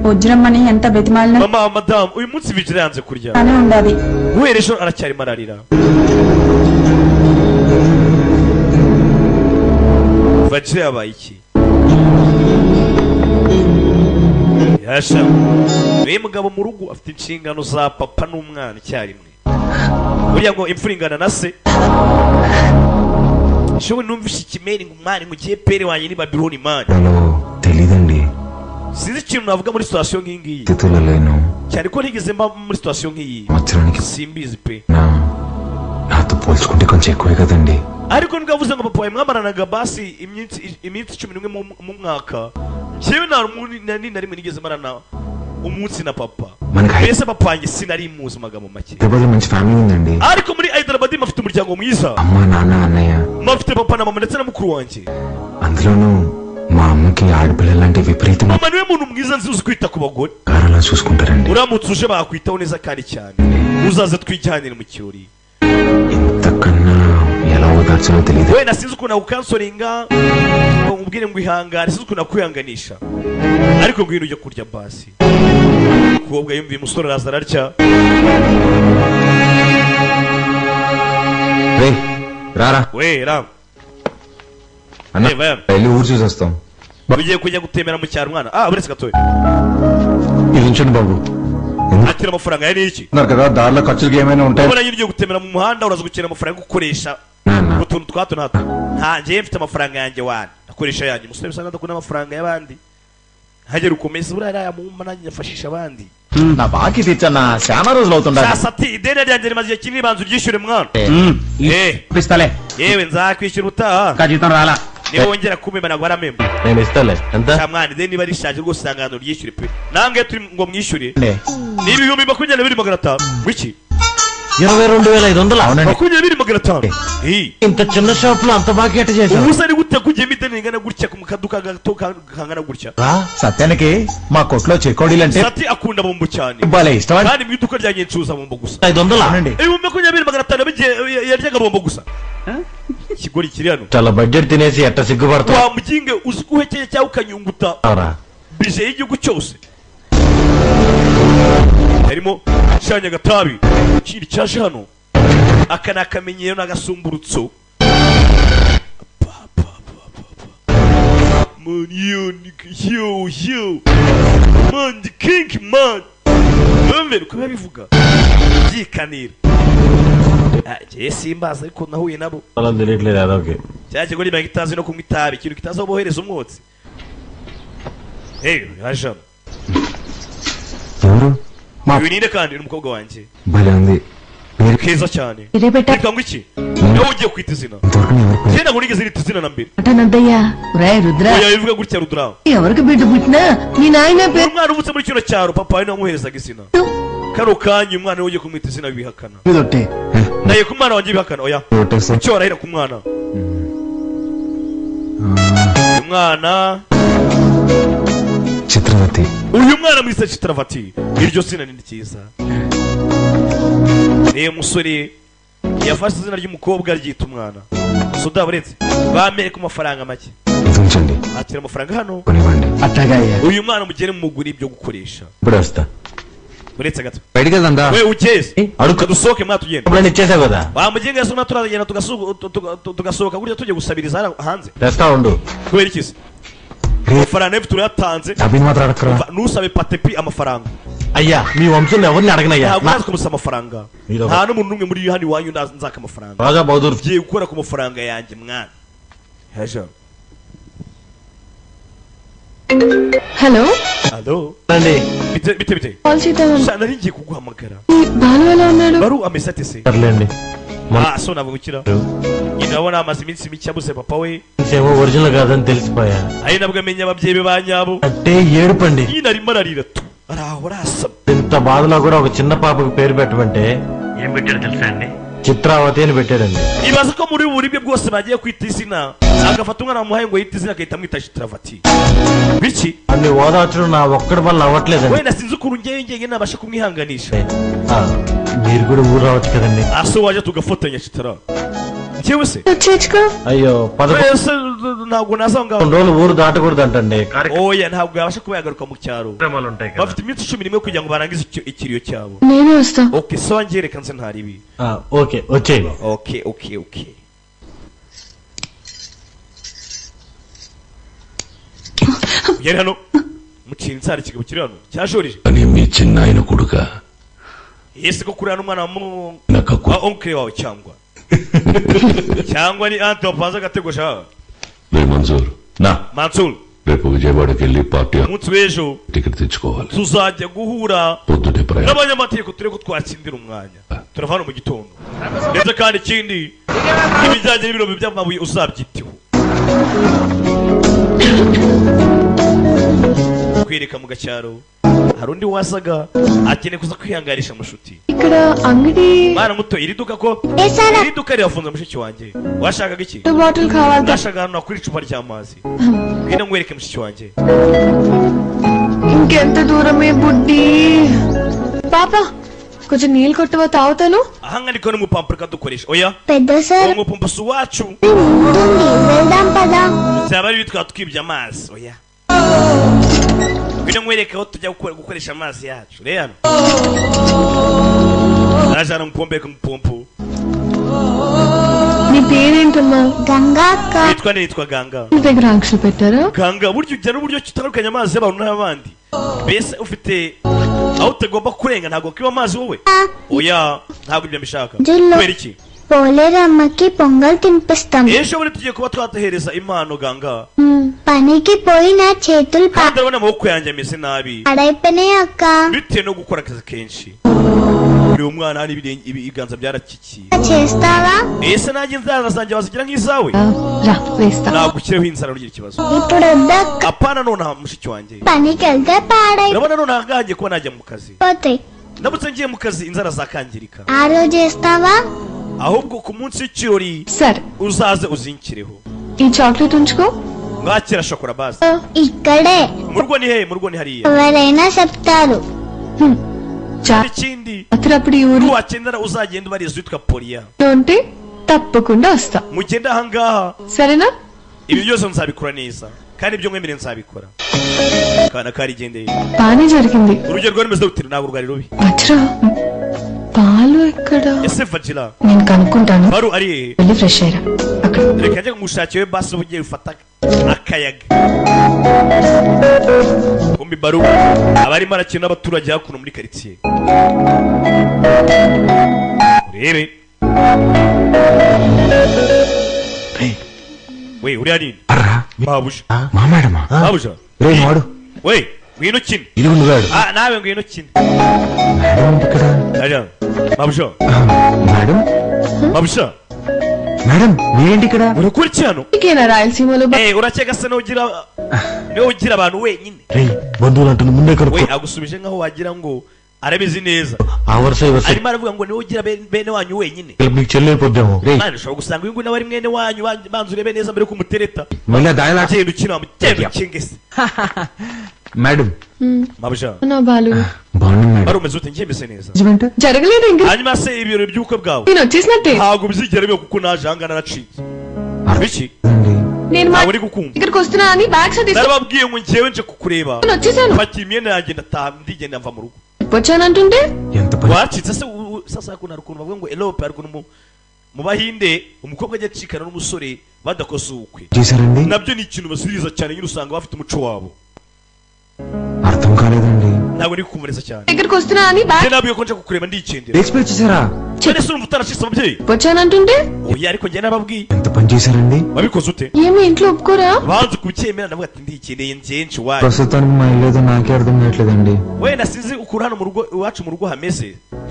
వజ్రమ్మని ఎంత బతిమాలినా Mama, madamu, uyu munsi Vijira yanze kurya. నే ఉండాలి. Guhera ejo aracyarimo ararira. Vajira yabaye iki? Yasha niwe mugabo mu rugo, afite inshingano za papa n'umwana icyarimwe. Buriya ngo imfura ingana na se. Showe numvishe ikimeri ngo mani ngo ugiye pere wanjye ni Babylon mani. తెలీదండి. Sinzi ikintu navuga muri situation nk'iyi ngiyi. స్థితిలో లేను. Cyane ko ntigeze mba muri situation nk'iyi. సంవత్సరానికి Simbizi pe. నా నాతో పోల్చుకుంటే కొంచెం ఎక్కువే కదండి. Ariko nibwo yavuze ngo papa wawe mwamaranaga basi iminsi 11 mu mwaka. Njyewe nta na rimwe nigeze marana umunsi na papa. మనకి Mbese papa wanjye sinari muzi magambo make. Hyderabad లో మంచి ఫ్యామిలీ ఉందండి. Ariko muri Hyderabad mafite umuryango mwiza. అమ్మ నాన్న అన్నయ్య. Mafite papa na mama ndetse na mukuru wanjye. అందులోనూ మా అమ్మకి ఆడపిల్లలంటే విపరీతంగా Mama niwe muntu mwiza nzi uzi kwita ku bagore. గారంలా చూసుకుంటారండి. Uramutse uje bakwitaho neza kandi cyane. Uzaze twijyanire mu kirori. ఇంతకన్నా ఎలా ఓదార్చాలో తెలియదు. Wenda sinzi ukuntu nagukansoringa ngo nkubwire ngo ihangane, sinzi ukuntu nakwihanganisha. Ariko ngwino ujye kurya basi. Umukobwa yumviye umusore araza ararya. రే రారా. We ram. అన్న Eh, vaya. వెళ్ళి ఊరు చూసొస్తాం. Ugiye kujya gutembera mu cyaro mwana. Ah, uretse gatoya. ఇది ఉంచండి బాబు. Akira amafaranga ya ni iki? అన్నారు కదా దారిలో ఖర్చులకి ఏమైనా ఉంటాయి. Ubona nyine ugiye gutembera mu muhanda uraza gukenera amafaranga yo gukoresha utuntu twa hato na hato. Nta njyewe mfite amafaranga yanjye wana. Akoresha yanjye. Umusore bisa nkaho adakunda amafaranga y'abandi. Ntagere ukomeza buriya ariya mumpa nanjye nyafashisha abandi. నా బాకీ తీర్చన్నా చాలా రోజులు అవుతుండాలి. Sasa ati ideni ryanjye rimaze igihe kinini banza uryishyure mwana. Eh, ఇస్తాలే. Yewe nzakwishyura ubutaha. ఇంకా జీతం రాలా. Niba wongera kumemba ntabwo baramemba. నేను ఇస్తాలే ఎంత Sha mwana ideni niba rishaje rwose usanga ahantu uryishyure pe. Nange turi ngo mwishyure. Ni 22,500. Wiki? 22,500. అవునండి. 22,500. Eh. ఇంత చిన్న షాప్ లో అంత బాకీ ఎట్ట చేశావు? Ubu se ni gute kugiyemo ideni ringana gutya ku kaduka gato kangana gutya? సత్యానికి మా కొట్లో చెకోడీలంటే Sati akunda bombo cyane. భలే ఇష్టం అండి. Kandi mu iduka ryanjye ncuruza bombo gusa. 500. అవునండి. 22,500 bigiye yaryaga bombo gusa. Ikigori kiri hano. చాలా బడ్జెట్ తినేసి ఎట్ట సిగ్గుపడతావు Wa muginge uzi ko uhekeye cyangwa ukanyunguta bije y'igihugu cyose. Harimo shanya gatabi ikindi cyaje hano. Aka ni akamenyero n'agasumburutso. Pa, pa, pa, pa, pa. Man, yo, nigga, yo, yo. Man, the king, man. Bamwe uko biba bivuga. Byikanira. Ah, njye simbaza ariko nahuye nabo. తెలియట్లేదు అదొకే. Cya kigo niba kitazi no kunywa itabi, ikintu kitazi aho bohereza umwotsi. Hey, yaje hano. ఎవరు? Uyu ninde kandi ni umukobwa wanjye. భలే ఉంది పేరు. Keza cyane. ఇరే బెట్ట. Reka ngo iki? Niwe ugiye kwita izina. ఇంతవరకు నేను ఎవరి పేరు Njye ntabwo nigeze nita izina na mbere. అంటానద్దయ్యా ఒరే Rudra Oya bivuga gutya Rudra. ఎవరికి బిడ్డ పుట్టినా మీ నాయన పేరు Umwana uvutse muri kino cyaro papa we niwe wamuherezaga izina. Kano kanya umwana we ugiye kumwita izina bihakana. ఇదొట్టి. Naye ku mwana wanjye bihakana oya. కొట్టేస్తా. Icyo warahira ku mwana. Uyu mwana Chitravathi. uyu mwana mwise Chitravati. Iryo zina ni ryiza. Niyo musore yafashe izina ry'umukobwa aryita umwana. Soda buretse bamere ku mafaranga make. ఇది ఉంచండి. Akira amafaranga hano. కొనివ్వండి. అట్టగా అయ్యా. Uyu mwana mugere mumugure ibyo gukoresha. ఇప్పుడు వస్తా. Buretse gato. బయటికి వెళ్దాం We ugeze. అడుగు. Dusohoke mwana tugende. డబ్బులన్నీ ఇచ్చేసావు కదా. Bamugenga yasoma turagenda tugasohoka gutya tujye gusabiriza hano hanze. తెస్తా ఉండు. Kubera iki se? Amafaranga nayo turayatanze. డబ్బిని మాత్రం అడక్కరా. Ntusabe patepi amafaranga. అయ్యా మీ వంశంలో ఎవరిని అడగనయ్యా. Ntabwo nazi kumusaba amafaranga. Ngira- Nta n'umuntu n'umwe muri hano iwanyu nzaka amafaranga. Raja Bahadur. Ngiye gukora ku mafaranga yanjye mwana. Hejo. Hello. Allo. అండి. Bite bite bite. Call చేద్దాం. Sha nari ngiye kuguhamagara. Balu ఎలా ఉన్నాడు? Baru ameze ate se? సర్లేండి. Ah, so ntabwo gukira. Nyina urabona amaze iminsi mike abuze papa we. ఏమో ఒరిజినల్ కాదని తెలిసిపోయా. Ari nabwo amenya ababyeyi be ba nyabo. అంటే ఏడుపండి. Nyina arimo ararira tu. Araho arasama. ఇంత బాధలో కూడా ఒక చిన్న పాపకు పేరు పెట్టమంటే ఏం పెట్టాడు తెలుసా అండి? చిత్రావతి అని పెట్టాడండి. Ibaza ko muri ubu buribwe bwose bagiye kwita izina agafata umwana bamuhaye ngo yite izina agahita amwita Chitravati. Biki? అన్ని ఓదార్చడం నా ఒక్కడి వల్ల అవ్వట్లేదండి. Wenda sinzi ukuntu ngewe ngewe nabasha kumwihanganisha. ఆ, మీరు కూడా ఊరు రావచ్చు కదండి. Ase waje tugafatanya Chitra. Njyewe se? వచ్చేచ్చుకో. అయ్యో 11 Wese ntabwo naza aho ngaho. రోజులు ఊరు దాటకూడదు అంటండి. Oya ntabwo yabasha kuba yagaruka mu cyaro. కార్యక్రమాలు ఉంటాయి కదా. Bafite iminsi 11 kugira ngo barangize ikiriyo cyabo. నేనే వస్తా. Okay, so njye reka nze ntari ibi. ఆ, ఓకే వచ్చేయండి. Okay, okay, okay. Yari hano mucira insara ikigabo kiri hano cyashorije. అని మీ చిన్నాయన కొడుక Ese ko kuriya n'umwana wa Nakaku- wa onkle wawe cyangwa Cyangwa ni ante wapanze agatego sha. రే Mansoor నా Mansur, రేపు విజయవాడకి వెళ్ళి party umunsi w'ejo ticket తెచ్చుకోవాలి. tuzajya guhura పొద్దుటే ప్రయాణం. n'abanyamategeko turebe ko twatsindira umwanya. Turava hano mu gitondo. Ndetse kandi ikindi, ibijyanye n'ibirombe by'amabuye uzabyiteho. Kwereka mu gacyaro hari undi wasaga akeneye kuza kwihanganisha mushuti. ఇక్కడ అంగడి Mwana muto, iri duka ko iri duka rirafunze mushiki wanjye. Washakaga iki? Bottle కావాలి. Nashakaga hano kuri icupa ry'amazi. Ngwino nkwereke mushiki wanjye. ఇంకెంత దూరమే బుడ్డి? పాప కొంచెం నీళ్ళు కొట్టవా, తాగుతాను. Ahanga ndiko n'umupampu reka dukoresha. Oya, పెద్ద sir uwo mupampu si uwacu. ముందుంది, వెళ్దాం పదా. Byaba ari twaba twibye amazi. Oya, ngwino nkwereke aho tujya gukoresha amazi yacu. Reba hano arajana umupompe ku mupompo. నీ పేరేంటమ్మా? గంగా అక్క. Witwa nde? Nitwa Ganga. నీ దగ్గర ఆంక్షలు పెట్టారా? Ganga, burya ujya n'uburyo ki utandukanya amazi y'abantu n'abandi. Mbese ufite aho utagomba kurenga, ntabwo kiba amazi wowe. Oya, ntabwo ibyo mbishaka. Jullo. Kubera iki? పోలేరమ్మకి పొంగల్ తినిపిస్తాం. Ejo bundi tugiye kuba twatohereza impano Ganga. పనికి పోయిన చేతులు Kandi ndabona amaboko yanjye ameze nabi పాడైపోయినాయి అక్క. bitewe no gukora akazi kenshi. Uriya mwana hari ibiganza byarakikiye. చేస్తావా? Ese nanjye inzara zanjye wazigira nk'izawe? రా వేస్తా. Ntabwo ukireho inzara, ugira ikibazo. ఇప్పుడు వద్దక్క. Apana nonaha mushiki wanjye. పనికి వెళ్తే Urabona nonaha ngangiye kuba najya mu kazi. పాడైపోతాయి. Ndamutse ngiye mu kazi inzara zakangirika. ఆ రోజు చేస్తావా? Ahubwo ku munsi w'ikirori సరే, uzaze uzinkireho. ఈ చాక్లెట్ ఉంచుకో. Mwakira shokora basi. ఇక్కడే. Mu rugo ni hehe? Mu rugo ni hariya. ఎవరైనా చెప్తారు. Ikindi, రాత్రి అప్పుడు ఈ ఊర్లో nuwakenera uzagenda ubariza witwa Poliya. ఉంటే తప్పకుండా వస్తా. Mugende ahangaha. సరేనా? Ibi byose nzabikora neza kandi ibyo mwemereye nzabikora. Kana karigendeye. బానే జరిగింది. Urugero rwari rumeze rute? Ntabwo rwari rubi. Vajra, పాలు ఎక్కడ? Ese Vajira, నేను కనుక్కుంటాను. Baru ari hehe? వెళ్ళి ఫ్రెష్ అయ్యరా అక్కడ. Reka njye kumushakira we basi ugiye ufata akayaga. Kumbi Baru abarimo arakina n'abaturage hakuno muri karitsiye. Urebe we, uriya nini? Mabuja. మా మేడమా? Mabuja. రే వాడు. We, ngwino ukine. ఇదిగో నువ్వాడు. Ah, nawe ngwino ukine. Madam ఏంటి ఇక్కడ? Aja, mabuja. Madam. Mabuja, madam మీరేంటి ఇక్కడ? Urakora iki hano? నీకేనా రాయలసీమలో Eh, urakeka se nugira niwe ugira abantu wenyine? రే బంధువులు అంటుంది ముందే We, కనుక్కో. agusubije nkaho wagira ngo arabizi neza. ఆ వరుస ఈ వరుస Arimo aravuga ngo niwe ugira bene wanyu wenyine. మీకు చెల్లైపోద్దేమో. రే Mwana, ushobora gusanga uyu nguyu nawe ari mwene wanyu. Banza urebe neza mbere yuko umutereta. మళ్ళీ ఆ dialogue. Genda ukina, genda ukinge se. Madam. Mabuja, నా బాలు. బాగున్నాను madam. Bari umeze ute? Njye meze neza. Engagement? జరగలేదు ఇంకా. Hanyuma se ibirori by'ubukwe bwawe? నేను వచ్చేసినట్టే. Ntabwo bizigera biba kuko naje ahangaha naracitse. Biki? అండి. నేను మా Ntabwo uri gukumva. ఇక్కడికి వస్తున్నా అని బ్యాగ్స్ తీసుకుని Narababwiye ngo njyewe nje kukureba. వచ్చేసాను. Mfata imyenda yanjye ndataha, ndigenda mva mu rugo. వచ్చానంటుంటే ఎంత పని Wacitse se? Sasa kuna hari ukuntu bavuga ngo elope, hari ukuntu mu Bahinde umukobwa ajya acikana n'umusore badakoze ubukwe. చేశారండి? Nabyo ni ikintu basiriza cyane nyine, usanga bafite umuco wabo. అర్థం కాలేదండి. Ntabwo ndi kukumva neza cyane. ఇక్కడికి వస్తున్నా అని Njye bag nabwiye ko nje kukureba ndigendera. లేచిపోయి వచ్చేసారా? None se urumva utaracitse ababyeyi? వచ్చానంటుంటే Oya, ariko njye nababwiye. ఎంత పని చేశారండి? Wabikoze ute? ఏమి ఇంట్లో ఒప్పుకోరా? Banze kubyemera, ndavuga ati ndigendeye ngenshi wayo. ప్రస్తుతానికి మా ఇల్లు ఏదో నాకే అర్థం కావట్లేదండి. Wenda sinzi ukuntu hano mu rugo iwacu mu rugo hameze,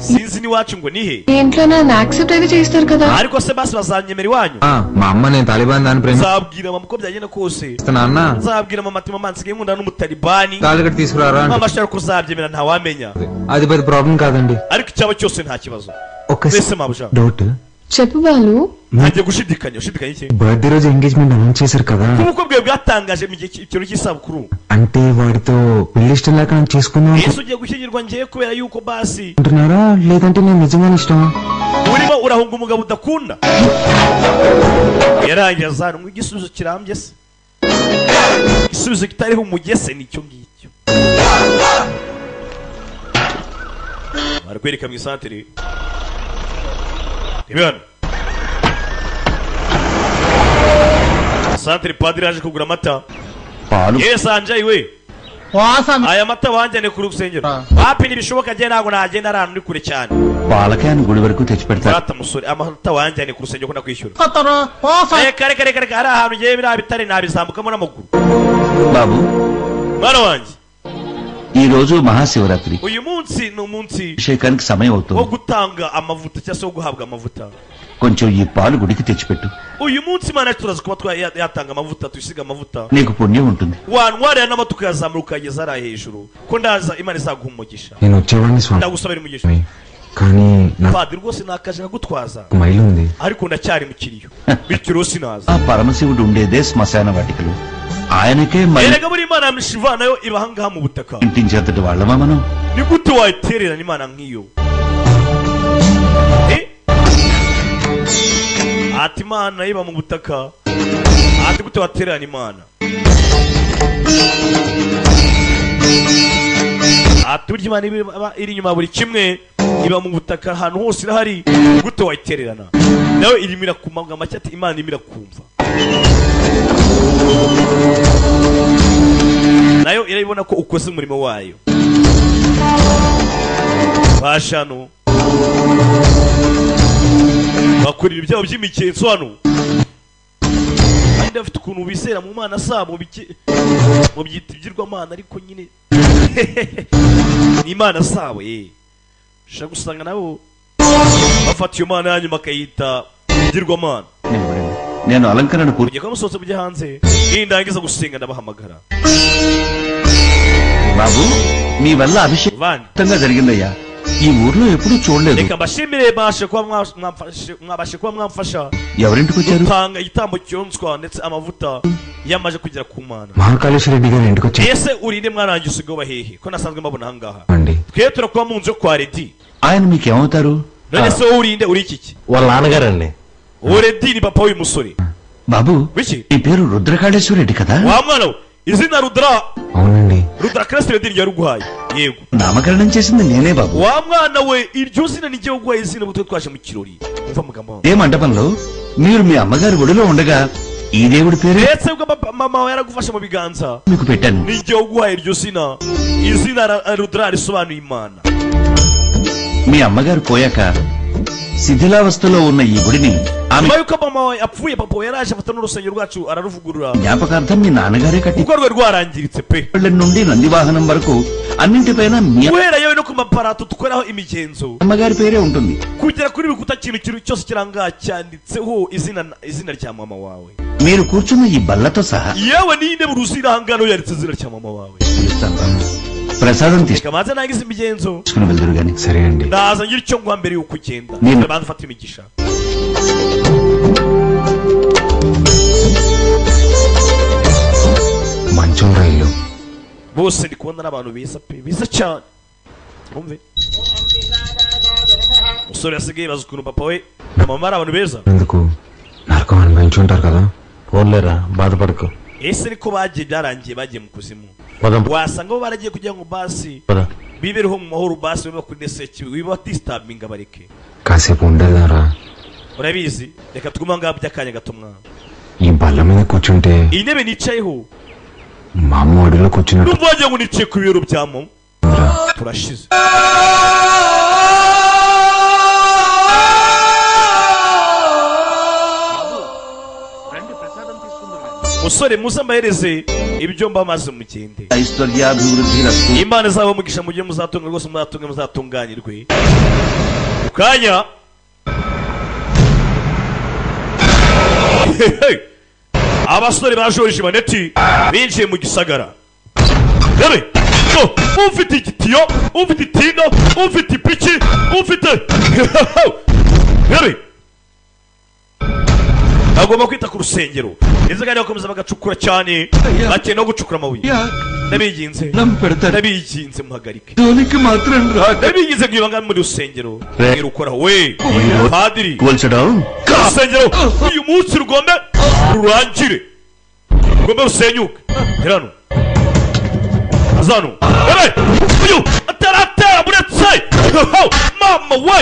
sinzi n'iwacu ngo nihe. మీ ఇంట్లో నన్ను యాక్సెప్ట్ అయితే చేస్తారు కదా? Ariko se basi bazanyemera iwanyu? ఆ, మా అమ్మ నేను తాలిబాన్ దాన్ని Nzabwira mama uko byagenda kose. ప్రేమిస్తున్నా అన్న. Nzabwira mama ati mama nsigaye nkunda n'umutalibani. తాళి కట్టి తీసుకురారా అంటే Mama ashaka kuzabyemera, ntawamenya. అది పెద్ద ప్రాబ్లం కాదండి. Ariko icyaba cyose nta kibazo. ఒక Mbese mabuja, doubt. చెప్పు Balu. Ntangiye gushidikanya. Ushidikanya iki? Birthday రోజు ఎంగేజ్మెంట్ అనౌన్స్ చేశారు కదా. Ko ubukwe bwawe bwatangaje mu gihe cy'ikirori cy'isabukuru. అంటే వాడితో పెళ్లి ఇష్టం లేక నేను చేసుకుందాం Ese ugiye gushyingirwa ngiye kubera yuko basi అనుకుంటున్నారా, లేదంటే నేను నిజంగానే ఇష్టమా? Urimo urahunga umugabo udakunda? Yarangiye azanwa igisubizo kirambye se, igisubizo kitariho umugese nicyo ngicyo. Barakwereka mu isantere. Reba hano santere, padiri yaje kugura amata. పాలు Yewe Sanjay we, Aya mata wanjyane ku rusengero. Wapi, ntibishoboka, njye ntabwo nagenda ari ahantu uri kure cyane. పాల can గుడి వరకు తెచ్చి పెడతారు. Rata musore, amata wanjyane ku rusengero ko ndakwishyura. Reka reka reka reka, ari ahantu ngewe biriya bitare nabizamukamo n'amaguru. బాబు. Mwana wanjye. ఈ రోజు Mahashivratri. Uyu munsi ni umunsi అభిషేకానికి సమయం wo అవుతుంది. Gutanga amavuta cyangwa se wo guhabwa amavuta. కొంచెం ఈ పాలు గుడికి తెచ్చిపెట్టు. Uyu munsi Imana yacu turaza kuba yatanga amavuta, tuyisiga amavuta. నీకు పుణ్యం ఉంటుంది. Wantwarira n'amata ukayazamura ukayageza hariya hejuru, ko ndaza Imana izaguha umugisha. నేను వచ్చేవాడిని స్వామి, Ndagusabira umugisha. కానీ నాకు Padiri, rwose nakaje nkagutwaza, మైలు ఉంది. Ariko ndacyari mu kiriyo, bityo rero sinaza. ఆ పరమశివుడు ఉండేదే శ్మశాన వాటికలు. ఆయనకే మరి Erega buri Imana Shiva nayo iba ahangaha mu butaka. ఇంటించేంతటి వాళ్ళమా మనం? Ni gute wayitererana Imana nk'iyo? Eh? Ati Imana iba mu butaka, ati gute watererana Imana? Ati burya Imana iba iri inyuma ya buri kimwe, iba mu butaka, ahantu hose irahari, gute wayitererana? Nawe irimo irakumanga make, ati Imana irimo irakumva, nayo irabibona ko ukoze umurimo wayo. Baje hano bakora ibyabo by'imigenzo hano, kandi bafite ukuntu bizera mu mana zabo, mu byita ibigirwamana, ariko nyine ni imana zabo. Ye ushobora gusanga nabo bafata iyo mana yanyu bakayita ibigirwamana. నేను అలంకరణ పూర్తి Mugiye kuba musohotse mujye hanze, nindangiza gusenga ndabahamagara. బాబు, మీ వల్ల అభిషేకంగా జరిగిందయ్యా. ఈ ఊర్లో ఎప్పుడూ చూడలేదు. Reka mbashimire, bashe kuba mwabashe kuba mwamfasha ఎవరింటికి వచ్చారు? gutanga igitambo cyonswa, ndetse amavuta yamaze kugera ku Mana. Mahakaleshwara Reddy గారి ఇంటికి వచ్చాను Ese urinde mwarangiye, usigaye uba hehe ko nasanzwe mbabona ahangaha? అండి. Twe turakuba mu nzu yo kwa Redi. ఆయన మీకేమవుతారు? None se wowe urinde, uri iki ki? వాళ్ళ నాన్నగారండి. Uwo Redi ni papa w'uyu musore. బాబు. Wiki? నీ పేరు రుద్రకాళేశ్వర రెడ్డి కదా? Wa mwana we, izina Rudra, అవునండి. Rudra Kristo Redi ryaruguhaye, yego. నామకరణం చేసింది నేనే బాబు. Wa mwana we, iryo zina ni jyewe uguhaye izina, ubwo twe twaje mu kirori. Umva amagambo. ఏ మండపంలో మీరు మీ అమ్మగారి ఒడిలో ఉండగా ఈ దేవుడి పేరు Ndetse ubwo mama wawe yaragufashe mu biganza, మీకు పెట్టాను. Ni jyewe uguhaye iryo zina. Izina Rudra risobanuye Imana. మీ అమ్మగారు పోయాక శిథిలావస్థలో ఉన్న ఈ గుడిని ఆమె Nyuma yuko mama wawe apfuye, papa wawe yaraje afata n'urusengero rwacu araruvugurura, జ్ఞాపకార్థం మీ నాన్నగారే కట్టి kuko rwari rwarangiritse pe. నుండి నందివాహనం వరకు అన్నింటిపైన మీ Guhera yewe no ku maparato dukoraho imigenzo, అమ్మగారి పేరే ఉంటుంది. Kugera kuri bikuta, kintu kintu cyose kiranga cyanditseho izina rya mama wawe. మీరు కూర్చున్న ఈ బల్లతో సహా. Yewe n'intebe uruzirangano yanditse izina rya mama wawe. పిలుస్తాను బాబు. ప్రసాదం Reka manze nangize imigenzo, తీసుకుని వెళ్దురు గాని. సరే అండి. Ndaza ngira icyo nguha mbere y'uko ugenda. Nino. Banza ufate imigisha. మంచం రైలు. Bose ndi kubona ari abantu beza pe, beza cyane. Wumve, umusore yasigaye yibaza ukuntu papa we na mama ari abantu beza. ఎందుకు నరకం అనుభవించి ఉంటారు కదా. పోన్లేరా, బాధపడకు. Ese niko bagiye, byarangiye bagiye mu kuzimu? పదం. Wasanga bo baragiye kugira ngo basi పద. Bibereho mu mahoro, basi babe kuri sekibi, wiba bareke. కాసేపు ఉండేదారా. Urabizi, reka tugume aho ngaho by'akanya gato mwana. ఈ బల్ల మీద కూర్చుంటే Iyi ntebe nicayeho, మా అమ్మ ఒడిలో కూర్చున్నట్టు. Numva wagira ngo nicaye ku bibero bya mama. Turashize. Musore, muze mbahereze ibyo mba maze mugende. ఐశ్వర్యాభివృద్ధి రస్తు. Imana izaba umugisha, mujye muzatunga rwose, muzatunge, muzatunganirwe. Mu kanya abasore ba George Maneti binjiye mu gisagara. Dore so, ufite igitiyo, ufite itinda, ufite ipiki, ufite dore bagomba kwita ku rusengero, ndetse kandi bakomeza bagacukura cyane, bakeneye no gucukura amabuye. Ndabiginze, ndabiginze, muhagarike. జోలికి మాత్రం రాక. Ndabiginze mwibanga muri rusengero mwirukoraho we padiri. కూల్చడం. Urusengero uyu munsi rugombe rurangire, rugombe rusenyuke. Hano azano uyu ataratera buretse mama we.